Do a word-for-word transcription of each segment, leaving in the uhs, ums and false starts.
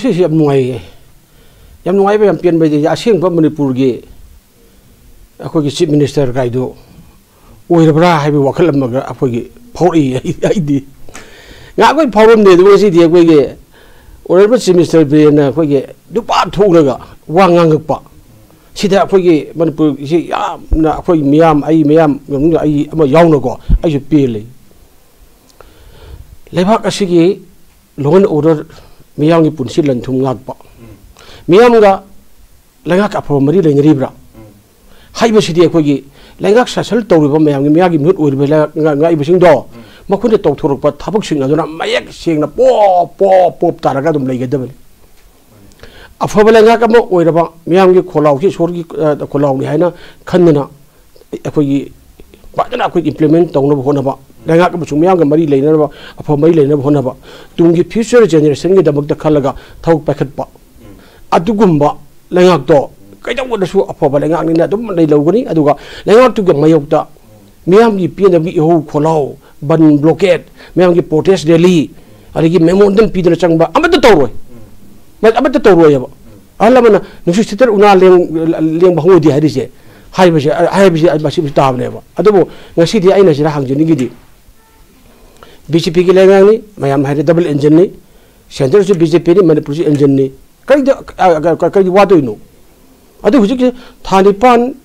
ꯁꯤꯁꯤ ꯌꯥꯝ ꯅꯨꯡꯉꯥꯏꯌꯦ꯫ ꯌꯥꯝ ꯅꯨꯡꯉꯥꯏꯕ, ꯌꯥꯝ ꯄꯦꯟꯕ ꯍꯥꯏꯗꯤ ꯑꯁꯦꯡꯕ ꯃꯅꯤꯄꯨꯔꯒꯤ ꯑꯩꯈꯣꯏꯒꯤ ꯆꯤꯐ ꯃꯤꯅꯤꯁꯇꯔ ꯀꯥꯏꯗꯨ ꯑꯣꯏꯔꯕ꯭ꯔꯥ ꯍꯥꯏꯕꯒꯤ ꯋꯥꯈꯜ ꯑꯃꯒ ꯑꯩꯈꯣꯏꯒꯤ ꯐꯥꯎꯔꯛꯏ꯫ ꯑꯩ-, ꯑꯩꯗꯤ ꯉꯥꯏꯍꯥꯛ ꯑꯩꯈꯣꯏ ꯐꯥꯎꯔꯝꯗꯦ, ꯑꯗꯨꯕꯨ ꯉꯁꯤꯗꯤ ꯑꯩꯈꯣꯏꯒꯤ ꯑꯣꯅꯔꯦꯕꯜ ꯆꯤꯐ ꯃꯤꯅꯤꯁꯇꯔ ꯕꯤꯔꯦꯟꯅ ꯑꯩꯈꯣꯏꯒꯤ ꯅꯨꯄꯥ ꯊꯣꯛꯂꯒ ꯋꯥ ꯉꯥꯡꯉꯛꯄ ꯁꯤꯗ ꯑꯩꯈꯣꯏꯒꯤ ꯃꯅꯤꯄꯨꯔꯁꯤ ꯌꯥꯝꯅ ꯑꯩꯈꯣꯏ ꯃꯤꯌꯥꯝ, ꯑꯩ ꯃꯤꯌꯥꯝ ꯃꯅꯨꯡꯗ ꯑꯩ ꯑꯃ ꯌꯥꯎꯅꯀꯣ, ꯑꯩꯁꯨ ꯄꯦꯜꯂꯤ꯫ ꯂꯩꯕꯥꯛ ꯑꯁꯤꯒꯤ law and order, ꯃꯤꯌꯥꯝꯒꯤ ꯄꯨꯟꯁꯤ ꯂꯟ ꯊꯨꯝ ꯉꯥꯛꯄ, ꯃꯤꯌꯥꯝꯒ ꯂꯩꯉꯥꯛꯀ ꯑꯐꯕ ꯃꯔꯤ ꯂꯩꯅꯔꯤꯕ꯭ꯔꯥ ꯍꯥꯏꯕꯁꯤꯗꯤ ꯑꯩꯈꯣꯏꯒꯤ ꯂꯩꯉꯥꯛ ꯁꯥꯁꯟ ꯇꯧꯔꯤꯕ ꯃꯌꯥꯝꯒꯤ, ꯃꯤꯌꯥꯝꯒꯤ ꯃꯤꯍꯨꯠ ꯑꯣꯏꯔꯤꯕ ꯂꯩꯉꯥꯛ ꯉꯥꯛꯏꯕꯁꯤꯡꯗꯣ ꯃꯈꯣꯏꯅ ꯇꯧꯊꯣꯔꯛꯄ ꯊꯕꯛꯁꯤꯡ ꯑꯗꯨꯅ ꯃꯌꯦꯛ ꯁꯦꯡꯅ ꯄꯣꯞ ꯄꯣꯞ ꯄꯣꯞ ꯇꯥꯔꯒ ꯑꯗꯨꯝ ꯂꯩꯒꯗꯕꯅꯤ꯫ ꯑꯐꯕ ꯂꯩꯉꯥꯛ ꯑꯃ ꯑꯣꯏꯔꯕ, ꯃꯤꯌꯥꯝꯒꯤ ꯈꯣꯜꯂꯥꯎꯁꯤ ꯏꯁꯣꯔꯒꯤ, ꯑ, ꯈꯣꯜꯂꯥꯎꯅꯤ ꯍꯥꯏꯅ ꯈꯟꯗꯅ ꯑꯩꯈꯣꯏꯒꯤ ꯐꯖꯅ ꯑꯩꯈꯣꯏ implement ꯇꯧꯅꯕ ꯍꯣꯠꯅꯕ, ꯂꯩꯉꯥꯛ ꯑꯃꯁꯨꯡ ꯃꯤꯌꯥꯝꯒ ꯃꯔꯤ ꯂꯩꯅꯅꯕ, ꯑꯐꯕ ꯃꯔꯤ ꯂꯩꯅꯕ ꯍꯣꯠꯅꯕ, ꯇꯨꯡꯒꯤ future generation ꯒꯤꯗꯃꯛꯇ ꯈꯜꯂꯒ ꯊꯕꯛ ꯄꯥꯏꯈꯠꯄ, ꯑꯗꯨꯒꯨꯝꯕ ꯂꯩꯉꯥꯛꯇꯣ ꯀꯩꯗꯧꯕꯗꯁꯨ ꯑꯐꯕ ꯂꯩꯉꯥꯛꯅꯤꯅ ꯑꯗꯨꯝ ꯂꯩꯍꯧꯒꯅꯤ꯫ ꯑꯗꯨꯒ ꯂꯩꯉꯥꯛꯇꯨꯒꯤ ꯃꯥꯌꯣꯛꯇ ꯃꯤꯌꯥꯝꯒꯤ ꯄꯦꯟꯅꯕꯒꯤ ꯏꯍꯧ ꯈꯣꯜꯍꯧ, ꯕꯟ blockade, ꯃꯤꯌꯥꯝꯒꯤ protest rally, ꯑꯗꯒꯤ memorandum ꯄꯤꯗꯨꯅ ꯆꯪꯕ ꯑꯃꯠꯇ ꯇꯧꯔꯣꯏ꯫ ꯃ-, ꯑꯃꯠꯇ ꯇꯧꯔꯣꯏꯑꯕ꯫ ꯑꯍꯜ ꯂꯃꯟꯅ ꯅꯨꯡꯁꯤꯠ ꯁꯤꯠꯇ꯭ꯔ ꯎꯅꯥ ꯂꯦꯡ-, ꯂꯦꯡꯕ ꯍꯧꯅꯗꯦ ꯍꯥꯏꯔꯤꯁꯦ, ꯍꯥꯏꯕꯁꯦ, ꯍꯥꯏꯕꯁꯦ ꯃꯁꯤ ꯇꯥꯕꯅꯦꯕ꯫ ꯑꯗꯨꯕꯨ ꯉꯁꯤꯗꯤ ꯑꯩꯅ ꯁꯤꯗ ꯍꯪꯖꯅꯤꯡꯉꯤꯗꯤ, BJP ꯒꯤ ꯂꯩꯉꯥꯛꯅꯤ, ꯃꯌꯥꯝ ꯍꯥꯏꯔꯦ double engine ꯅꯤ, centre ꯁꯨ BJP ꯅꯤ, ꯃꯅꯤꯄꯨꯔꯁꯨ engine ꯅꯤ, ꯀꯔꯤꯗ, ꯑ, ꯑ, ꯀꯔꯤꯗ ꯋꯥꯗꯣꯏꯅꯣ? ꯑꯗꯨ ꯍꯧꯖꯤꯛꯀꯤ ꯊꯥ ꯅꯤꯄꯥꯟ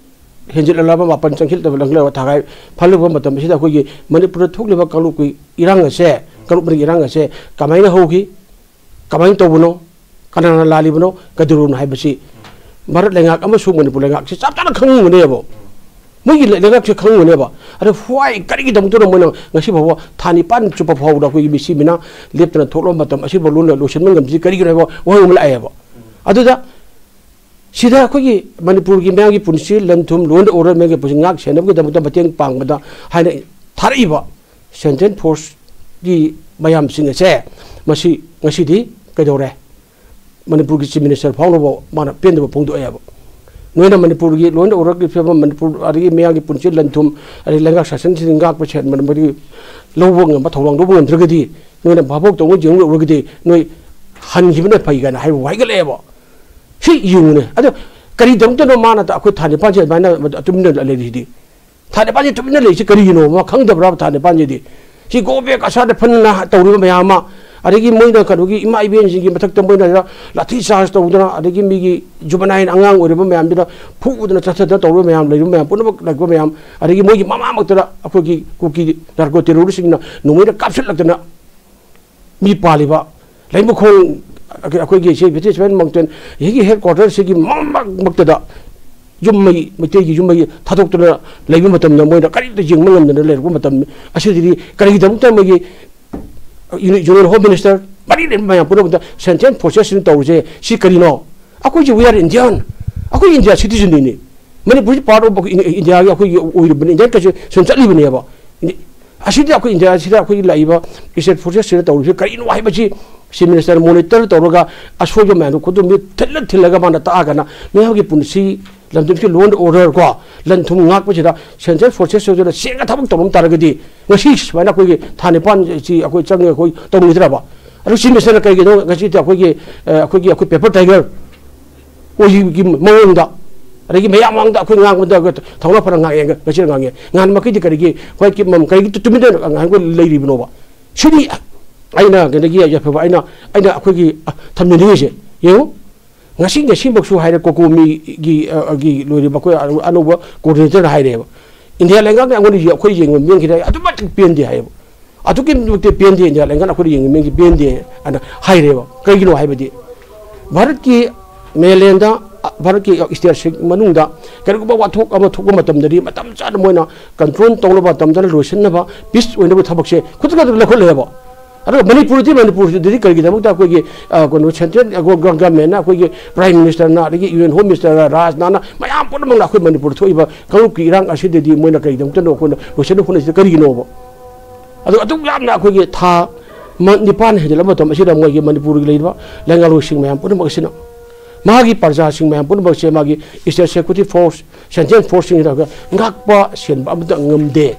ꯍꯦꯟꯖꯤꯜꯂꯛꯂꯕ, ꯃꯥꯄꯟ ꯆꯪꯁꯤꯜꯂꯛꯂꯕ ꯊꯥꯒꯥꯏ ꯐꯜꯂꯨꯕ ꯃꯇꯝ ꯑꯁꯤꯗ ꯑꯩꯈꯣꯏꯒꯤ ꯃꯅꯤꯄꯨꯔꯗ ꯊꯣꯛꯂꯤꯕ ꯀꯥꯡꯂꯨꯞꯀꯤ ꯏꯔꯥꯡ ꯑꯁꯦ, ꯀꯥꯡꯂꯨꯞ ꯃꯔꯤꯒꯤ ꯏꯔꯥꯡ ꯑꯁꯦ ꯀꯃꯥꯏꯅ ꯍꯧꯈꯤ? ꯀꯃꯥꯏꯅ ꯇꯧꯕꯅꯣ? ꯀꯅꯥꯅ ꯂꯥꯜꯂꯤꯕꯅꯣ? ꯀꯩꯗꯧꯔꯕꯅꯣ ꯍꯥꯏꯕꯁꯤ ꯚꯥꯔꯠ ꯂꯩꯉꯥꯛ ꯑꯃꯁꯨꯡ ꯃꯅꯤꯄꯨꯔ ꯂꯩꯉꯥꯛꯁꯤ ꯆꯞ ꯆꯥꯅ ꯈꯪꯉꯝꯒꯅꯦꯕ꯫ ꯃꯣꯏꯒꯤ ꯂꯩ-, ꯂꯩꯉꯥꯛꯁꯦ ꯈꯪꯉꯝꯒꯅꯦꯕ꯫ ꯑꯗꯣ why, ꯀꯔꯤꯒꯤꯗꯃꯛꯇꯅꯣ ꯃꯣꯏꯅ ꯉꯁꯤ ꯐꯥꯎꯕ ꯊꯥ ꯅꯤꯄꯥꯟ ꯆꯨꯞꯄ ꯐꯥꯎꯕꯗ ꯑꯩꯈꯣꯏꯒꯤ ꯃꯤꯁꯤ ꯃꯤꯅꯥ ꯂꯦꯞꯇꯅ ꯊꯣꯛꯂꯕ ꯃꯇꯝ ꯑꯁꯤꯐꯥꯎ ꯂꯣꯏꯅ ꯂꯣꯏꯁꯤꯟꯕ ꯉꯝꯗ꯭ꯔꯤ? ꯀꯔꯤꯒꯤꯅꯣ ꯍꯥꯏꯕ ꯋꯥꯍꯪ ꯑꯃ ꯂꯥꯛꯑꯦꯕ꯫ ꯑꯗꯨꯗ ꯁꯤꯗ ꯑꯩꯈꯣꯏꯒꯤ ꯃꯅꯤꯄꯨꯔꯒꯤ ꯃꯤꯌꯥꯝꯒꯤ ꯄꯨꯟꯁꯤ, ꯂꯟ ꯊꯨꯝ, law and order, ꯃꯤꯌꯥꯝꯒꯤ ꯄꯨꯟꯁꯤ ꯉꯥꯛ ꯁꯦꯟꯅꯕꯒꯤꯗꯃꯛꯇ ꯃꯇꯦꯡ ꯄꯥꯡꯕꯗ ꯍꯥꯏꯅ ꯊꯥꯔꯛꯏꯕ central force ꯀꯤ ꯃꯌꯥꯝꯁꯤꯡ ꯑꯁꯦ ꯃꯁꯤ ꯉꯁꯤꯗꯤ ꯀꯩꯗꯧꯔꯦ? ꯃꯅꯤꯄꯨꯔꯒꯤ chief minister ꯐꯥꯎꯅꯕ ꯃꯥꯅ ꯄꯦꯟꯗꯕ ꯐꯣꯡꯗꯣꯛꯑꯦꯕ꯫ ꯅꯣꯏꯅ ꯃꯅꯤꯄꯨꯔꯒꯤ law and order ꯒꯤ ꯐꯤꯕꯝ, ꯃꯅꯤꯄꯨꯔ ꯑꯗꯒꯤ ꯃꯤꯌꯥꯝꯒꯤ ꯄꯨꯟꯁꯤ ꯂꯟ ꯊꯨꯝ, ꯑꯗꯒꯤ ꯂꯩꯉꯥꯛ ꯁꯥꯁꯟꯁꯤꯡ ꯉꯥꯛꯄ ꯁꯦꯟ ꯃꯅꯤꯄꯨꯔꯒꯤ ꯂꯧꯕ ꯉꯝꯕ, ꯊꯧꯗꯥꯡ ꯂꯧꯕ ꯉꯝꯗ꯭ꯔꯒꯗꯤ, ꯅꯣꯏꯅ ꯚꯥꯕꯣꯛ ꯇꯧꯅ ꯌꯦꯡꯂꯨꯔꯒꯗꯤ, ꯅꯣꯏ ꯍꯟꯈꯤꯕꯅ ꯐꯩ ꯀꯥꯏꯅ ꯍꯥꯏꯕ ꯋꯥ ꯍꯥꯏꯒꯠꯂꯛꯑꯦꯕ꯫ ꯁꯤ ꯌꯦꯡꯉꯨꯅꯦ꯫ ꯑꯗꯣ ꯀꯔꯤꯗꯃꯛꯇꯅꯣ ꯃꯥꯅ ꯑꯩꯈꯣꯏ ꯊꯥ ꯅꯤꯄꯥꯟꯁꯦ ꯑꯗꯨꯃꯥꯏꯅ ꯇꯨꯃꯤꯟꯅ ꯂꯩꯔꯤꯁꯤꯗꯤ? ꯊꯥ ꯅꯤꯄꯥꯟꯁꯦ ꯇꯨꯃꯤꯟꯅ ꯂꯩꯔꯤꯁꯤ ꯀꯔꯤꯒꯤꯅꯣ? ꯃꯥ ꯈꯪꯗꯕ꯭ꯔꯥ ꯊꯥ ꯅꯤꯄꯥꯟꯁꯤꯗꯤ? ꯁꯤ ꯒꯣ ꯕꯦꯛ ꯑꯁꯥꯗ ꯐꯅ ꯇꯧꯔꯤꯕ ꯃꯌꯥꯝ ꯑꯃ, ꯑꯗꯒꯤ ꯃꯣꯏꯅ ꯀꯩꯅꯣꯒꯤ ꯏꯃꯥ ꯏꯕꯦꯟꯁꯤꯡꯒꯤ ꯃꯊꯛꯇ ꯃꯣꯏꯅ ꯂꯥꯊꯤ ꯆꯥꯔꯖ ꯇꯧꯗꯅ, ꯑꯗꯒꯤ ꯃꯤꯒꯤ ꯖꯨꯕꯅꯥꯏꯟ ꯑꯉꯥꯡ ꯑꯣꯏꯔꯤꯕ ꯃꯌꯥꯝꯗꯨꯗ ꯐꯨꯗꯅ ꯆꯠꯊꯗꯅ ꯇꯧꯔꯤꯕ ꯃꯌꯥꯝ, ꯂꯩꯔꯤꯕ ꯃꯌꯥꯝ ꯄꯨꯝꯅꯃꯛ ꯂꯩꯔꯤꯕ ꯃꯌꯥꯝ, ꯑꯗꯒꯤ ꯃꯣꯏꯒꯤ ꯃꯃꯥꯃꯛꯇꯗ ꯑꯩꯈꯣꯏꯒꯤ ꯀꯨꯀꯤ ꯅꯥꯔꯀꯣ ꯇꯦꯔꯣꯔꯤꯁꯁꯤꯡꯅ ꯅꯣꯡꯃꯩꯅ ꯀꯥꯞꯁꯤꯜꯂꯛꯇꯅ ꯃꯤ ꯄꯥꯜꯂꯤꯕ ꯂꯩꯃꯈꯣꯡ, ꯑꯩꯈꯣꯏꯒꯤ ꯁꯤ ꯕ꯭ꯔꯤꯇꯤꯁ ꯃꯦꯟ ꯃꯥꯎꯟꯇꯦꯟ ꯁꯤꯒꯤ ꯍꯦꯗ ꯀ꯭ꯋꯥꯇꯔꯁꯤꯒꯤ ꯃꯃꯛꯃꯛꯇꯗ ꯌꯨꯝ ꯃꯩ, ꯃꯩꯇꯩꯒꯤ ꯌꯨꯝ ꯃꯩ ꯊꯥꯗꯣꯛꯇꯨꯅ ꯂꯩꯕ ꯃꯇꯝꯗ, ꯃꯣꯏꯅ ꯀꯔꯤꯝꯇ ꯌꯦꯡꯕ ꯉꯝꯗꯅ ꯂꯩꯔꯛꯄ ꯃꯇꯝ ꯑꯁꯤꯗꯗꯤ ꯀꯔꯤꯒꯤꯗꯃꯛꯇ ꯃꯣꯏꯒꯤ ꯌꯨꯅꯤ-, ꯌꯨꯅꯤꯌꯟ ꯍꯣꯝ ꯃꯤꯅꯤꯁꯇꯔ ꯃꯔꯤ ꯂꯩꯅꯕ ꯃꯌꯥꯝ ꯄꯨꯝꯅꯃꯛꯇ ꯁꯦꯟꯇ꯭ꯔꯦꯜ ꯐꯣꯔꯁꯦꯁꯁꯤꯅ ꯇꯧꯔꯤꯁꯦ ꯁꯤ ꯀꯔꯤꯅꯣ? ꯑꯩꯈꯣꯏꯁꯦ, we are Indian, ꯑꯩꯈꯣꯏ ꯏꯟꯗꯤꯌꯥ ꯁꯤꯇꯤꯖꯟꯅꯤꯅꯦ꯫ ꯃꯅꯤꯄꯨꯔꯁꯤ ꯄꯥꯔꯠ ꯑꯣꯐ ꯏꯟꯗꯤꯌꯥꯒꯤ ꯑꯩꯈꯣꯏꯒꯤ ꯑꯣꯏꯔꯤꯕꯅꯤ, ꯏꯟꯗꯤꯌꯥꯟ ꯀꯟꯁꯇꯤꯇ꯭ꯌꯨꯁꯟ ꯆꯠꯂꯤꯕꯅꯦꯕ꯫ ꯑꯁꯤꯗꯤ ꯑꯩꯈꯣꯏ ꯏꯟꯗꯤꯌꯥꯁꯤꯗ ꯑꯩꯈꯣꯏꯒꯤ ꯂꯥꯛꯏꯕ ꯏꯁꯇꯦꯠ ꯐꯣꯔꯁꯦꯁꯁꯤꯅ ꯇꯧꯔꯤꯁꯤ ꯀꯔꯤꯅꯣ ꯍꯥꯏꯕꯁꯤ ꯆꯤꯐ ꯃꯤꯅꯤꯁꯇꯔ ꯃꯣꯅꯤꯇꯔ ꯇꯧꯔꯒ ꯑꯁꯣꯏꯕ ꯃꯌꯥꯝꯗꯣ ꯈꯨꯗꯣꯝꯕꯤ ꯊꯤꯜꯂ ꯊꯤꯜꯂꯒ ꯃꯥꯅ ꯇꯥꯛꯑꯒꯅ ꯃꯤꯌꯥꯝꯒꯤ ꯄꯨꯟꯁꯤ, ꯂꯝꯗꯝꯒꯤ law and order ꯀꯣ, ꯂꯟ ꯊꯨꯝ ꯉꯥꯛꯄꯁꯤꯗ ꯁꯦꯟꯇ꯭ꯔꯦꯜ ꯐꯣꯔꯁꯦꯁ ꯑꯣꯏꯗꯨꯅ ꯁꯦꯡꯅ ꯊꯕꯛ ꯇꯧꯔꯝ ꯇꯥꯔꯒꯗꯤ ꯉꯁꯤ ꯁꯨꯃꯥꯏꯅ ꯑꯩꯈꯣꯏꯒꯤ ꯊꯥ ꯅꯤꯄꯥꯟ ꯁꯤ ꯑꯩꯈꯣꯏ ꯆꯪꯉꯦ, ꯑꯩꯈꯣꯏ ꯇꯧꯅꯤꯡꯗ꯭ꯔꯕ? ꯑꯗꯨ ꯆꯤꯐ ꯃꯤꯅꯤꯁꯇꯔꯅ ꯀꯩꯒꯤꯅꯣ ꯉꯁꯤꯗꯤ ꯑꯩꯈꯣꯏꯒꯤ, ꯑ, ꯑꯩꯈꯣꯏꯒꯤ, ꯑꯩꯈꯣꯏ ꯄꯦꯄꯔ ꯇꯥꯏꯒꯔ ꯑꯣꯏꯕꯒꯤ ꯃꯑꯣꯡꯗ, ꯑꯗꯒꯤ ꯃꯌꯥꯝ ꯃꯥꯡꯗ ꯑꯩꯈꯣꯏ ꯉꯥꯡꯕꯗ ꯊꯧꯅꯥ ꯐꯅ ꯉꯥꯡꯉꯦ, ꯉꯁꯤꯅ ꯉꯥꯡꯉꯦ, ꯉꯍꯥꯟ ꯃꯈꯩꯗꯤ ꯀꯔꯤꯒꯤ, ꯍꯣꯏ, ꯀꯤ-, ꯃꯝ-, ꯀꯔꯤꯒꯤ ꯇꯨꯃꯤꯟꯅ ꯉꯥꯡꯕ ꯂꯩꯔꯤꯕꯅꯣꯕ? ꯁꯤꯗꯤ ꯑꯩꯅ ꯀꯩꯅꯣꯒꯤ ꯌꯥꯏꯐꯕ, ꯑꯩꯅ, ꯑꯩꯅ ꯑꯩꯈꯣꯏꯒꯤ, ꯑ, ꯊꯝꯖꯅꯤꯡꯉꯤꯁꯦ꯫ ꯌꯦꯡꯉꯨ, ꯉꯁꯤ, ꯉꯁꯤꯃꯛꯁꯨ ꯍꯥꯏꯔꯦ, ꯀꯣꯀꯣꯃꯤꯒꯤ, ꯑ, ꯒꯤ ꯂꯣꯏꯔꯤꯕ ꯑꯩꯈꯣꯏ ꯑꯅꯧ-, ꯑꯅꯧꯕ ꯀꯣꯑꯣꯔꯗꯤꯅꯦꯇꯔꯅ ꯍꯥꯏꯔꯦꯕ, ꯏꯟꯗꯤꯌꯥ ꯂꯩꯉꯥꯛꯅ ꯑꯩꯉꯣꯟꯗ ꯌꯦ-, ꯑꯩꯈꯣꯏ ꯌꯦꯡꯕ ꯃꯤꯠꯌꯦꯡꯁꯤꯗ ꯑꯗꯨꯛꯀꯤ ꯃꯇꯤꯛ ꯄꯦꯟꯗꯦ ꯍꯥꯏꯌꯦꯕ꯫ ꯑꯗꯨꯛꯀꯤ ꯃꯇꯤꯛ ꯄꯦꯟꯗꯦ, ꯏꯟꯗꯤꯌꯥ ꯂꯩꯉꯥꯛꯅ ꯑꯩꯈꯣꯏꯗ ꯌꯦꯡꯕ ꯃꯤꯠꯌꯦꯡꯁꯤ ꯄꯦꯟꯗꯦ ꯍꯥꯏꯅ ꯍꯥꯏꯔꯦꯕ꯫ ꯀꯩꯒꯤꯅꯣ ꯍꯥꯏꯕꯗꯤ ꯚꯥꯔꯠꯀꯤ mainlandꯗ, ꯚꯥꯔꯠꯀꯤ ꯁ꯭ꯇꯦꯠꯁꯤꯡ ꯃꯅꯨꯡꯗ ꯀꯔꯤꯒꯨꯝꯕ ꯋꯥꯊꯣꯛ ꯑꯃ ꯊꯣꯛꯄ ꯃꯇꯝꯗꯗꯤ ꯃꯇꯝ ꯆꯥꯅ ꯃꯣꯏꯅ ꯀꯟꯇ꯭ꯔꯣꯜ ꯇꯧꯅꯕ, ꯃꯇꯝ ꯆꯥꯅ ꯂꯣꯏꯁꯤꯟꯅꯕ, ꯄꯤꯁ ꯑꯣꯏꯅꯕ ꯊꯕꯛꯁꯦ ꯈꯨꯗꯛꯇ ꯂꯧꯈꯠꯂꯦꯕ꯫ ꯑꯗꯨꯒ ꯃꯅꯤꯄꯨꯔꯗꯤ, ꯃꯅꯤꯄꯨꯔꯗꯗꯤ ꯀꯔꯤꯒꯤꯗꯃꯛꯇ ꯑꯩꯈꯣꯏꯒꯤ, ꯑ, ꯀꯩꯅꯣ, ꯁꯦꯟꯇ꯭ꯔꯦꯜ ꯒꯣ-, ꯒꯣ-, ꯒꯚꯔꯟꯃꯦꯟꯅ, ꯑꯩꯈꯣꯏꯒꯤ ꯄ꯭ꯔꯥꯏꯝ ꯃꯤꯅꯤꯁꯇꯔꯅ, ꯑꯗꯒꯤ ꯌꯨ ꯑꯦꯟ ꯍꯣꯝ ꯃꯤꯅꯤꯁꯇꯔꯅ, ꯔꯥꯖꯅꯥꯊꯅ, ꯃꯌꯥꯝ ꯄꯨꯝꯅꯃꯛꯅ ꯑꯩꯈꯣꯏ ꯃꯅꯤꯄꯨꯔꯗ ꯊꯣꯛꯏꯕ ꯀꯥꯡꯂꯨꯞꯀꯤ ꯏꯔꯥꯡ ꯑꯁꯤꯗꯗꯤ ꯃꯣꯏꯅ ꯀꯔꯤꯒꯤꯗꯃꯛꯇꯅꯣ ꯑꯩꯈꯣꯏꯅ ꯂꯣꯏꯁꯤꯟꯅ ꯍꯣꯠꯅꯁꯤꯗ ꯀꯔꯤꯒꯤꯅꯣꯕ? ꯑꯗꯨ ꯑꯗꯨꯛ ꯌꯥꯝꯅ ꯑꯩꯈꯣꯏꯒꯤ ꯊꯥ ꯃ-, ꯅꯤꯄꯥꯟ ꯍꯦꯟꯖꯜꯂꯕ ꯃꯇꯝ ꯑꯁꯤꯗ ꯃꯣꯏꯒꯤ ꯃꯅꯤꯄꯨꯔꯒꯤ ꯂꯩꯔꯤꯕ ꯂꯩꯉꯥꯛꯂꯣꯏꯁꯤꯡ ꯃꯌꯥꯝ ꯄꯨꯝꯅꯃꯛ ꯑꯁꯤꯅ ꯃꯥꯒꯤ ꯄ꯭ꯔꯖꯥꯁꯤꯡ ꯃꯌꯥꯝ ꯄꯨꯝꯅꯃꯛꯁꯦ ꯃꯥꯒꯤ ꯏꯁꯇꯦꯠ ꯁꯦꯀ꯭ꯌꯨꯔꯤꯇꯤ ꯐꯣꯔꯁ, ꯁꯦꯟꯇ꯭ꯔꯦꯜ ꯐꯣꯔꯁꯁꯤꯡꯁꯤꯗ ꯉꯥꯛꯄ ꯁꯦꯟꯕ ꯑꯃꯠꯇ ꯉꯝꯗꯦ꯫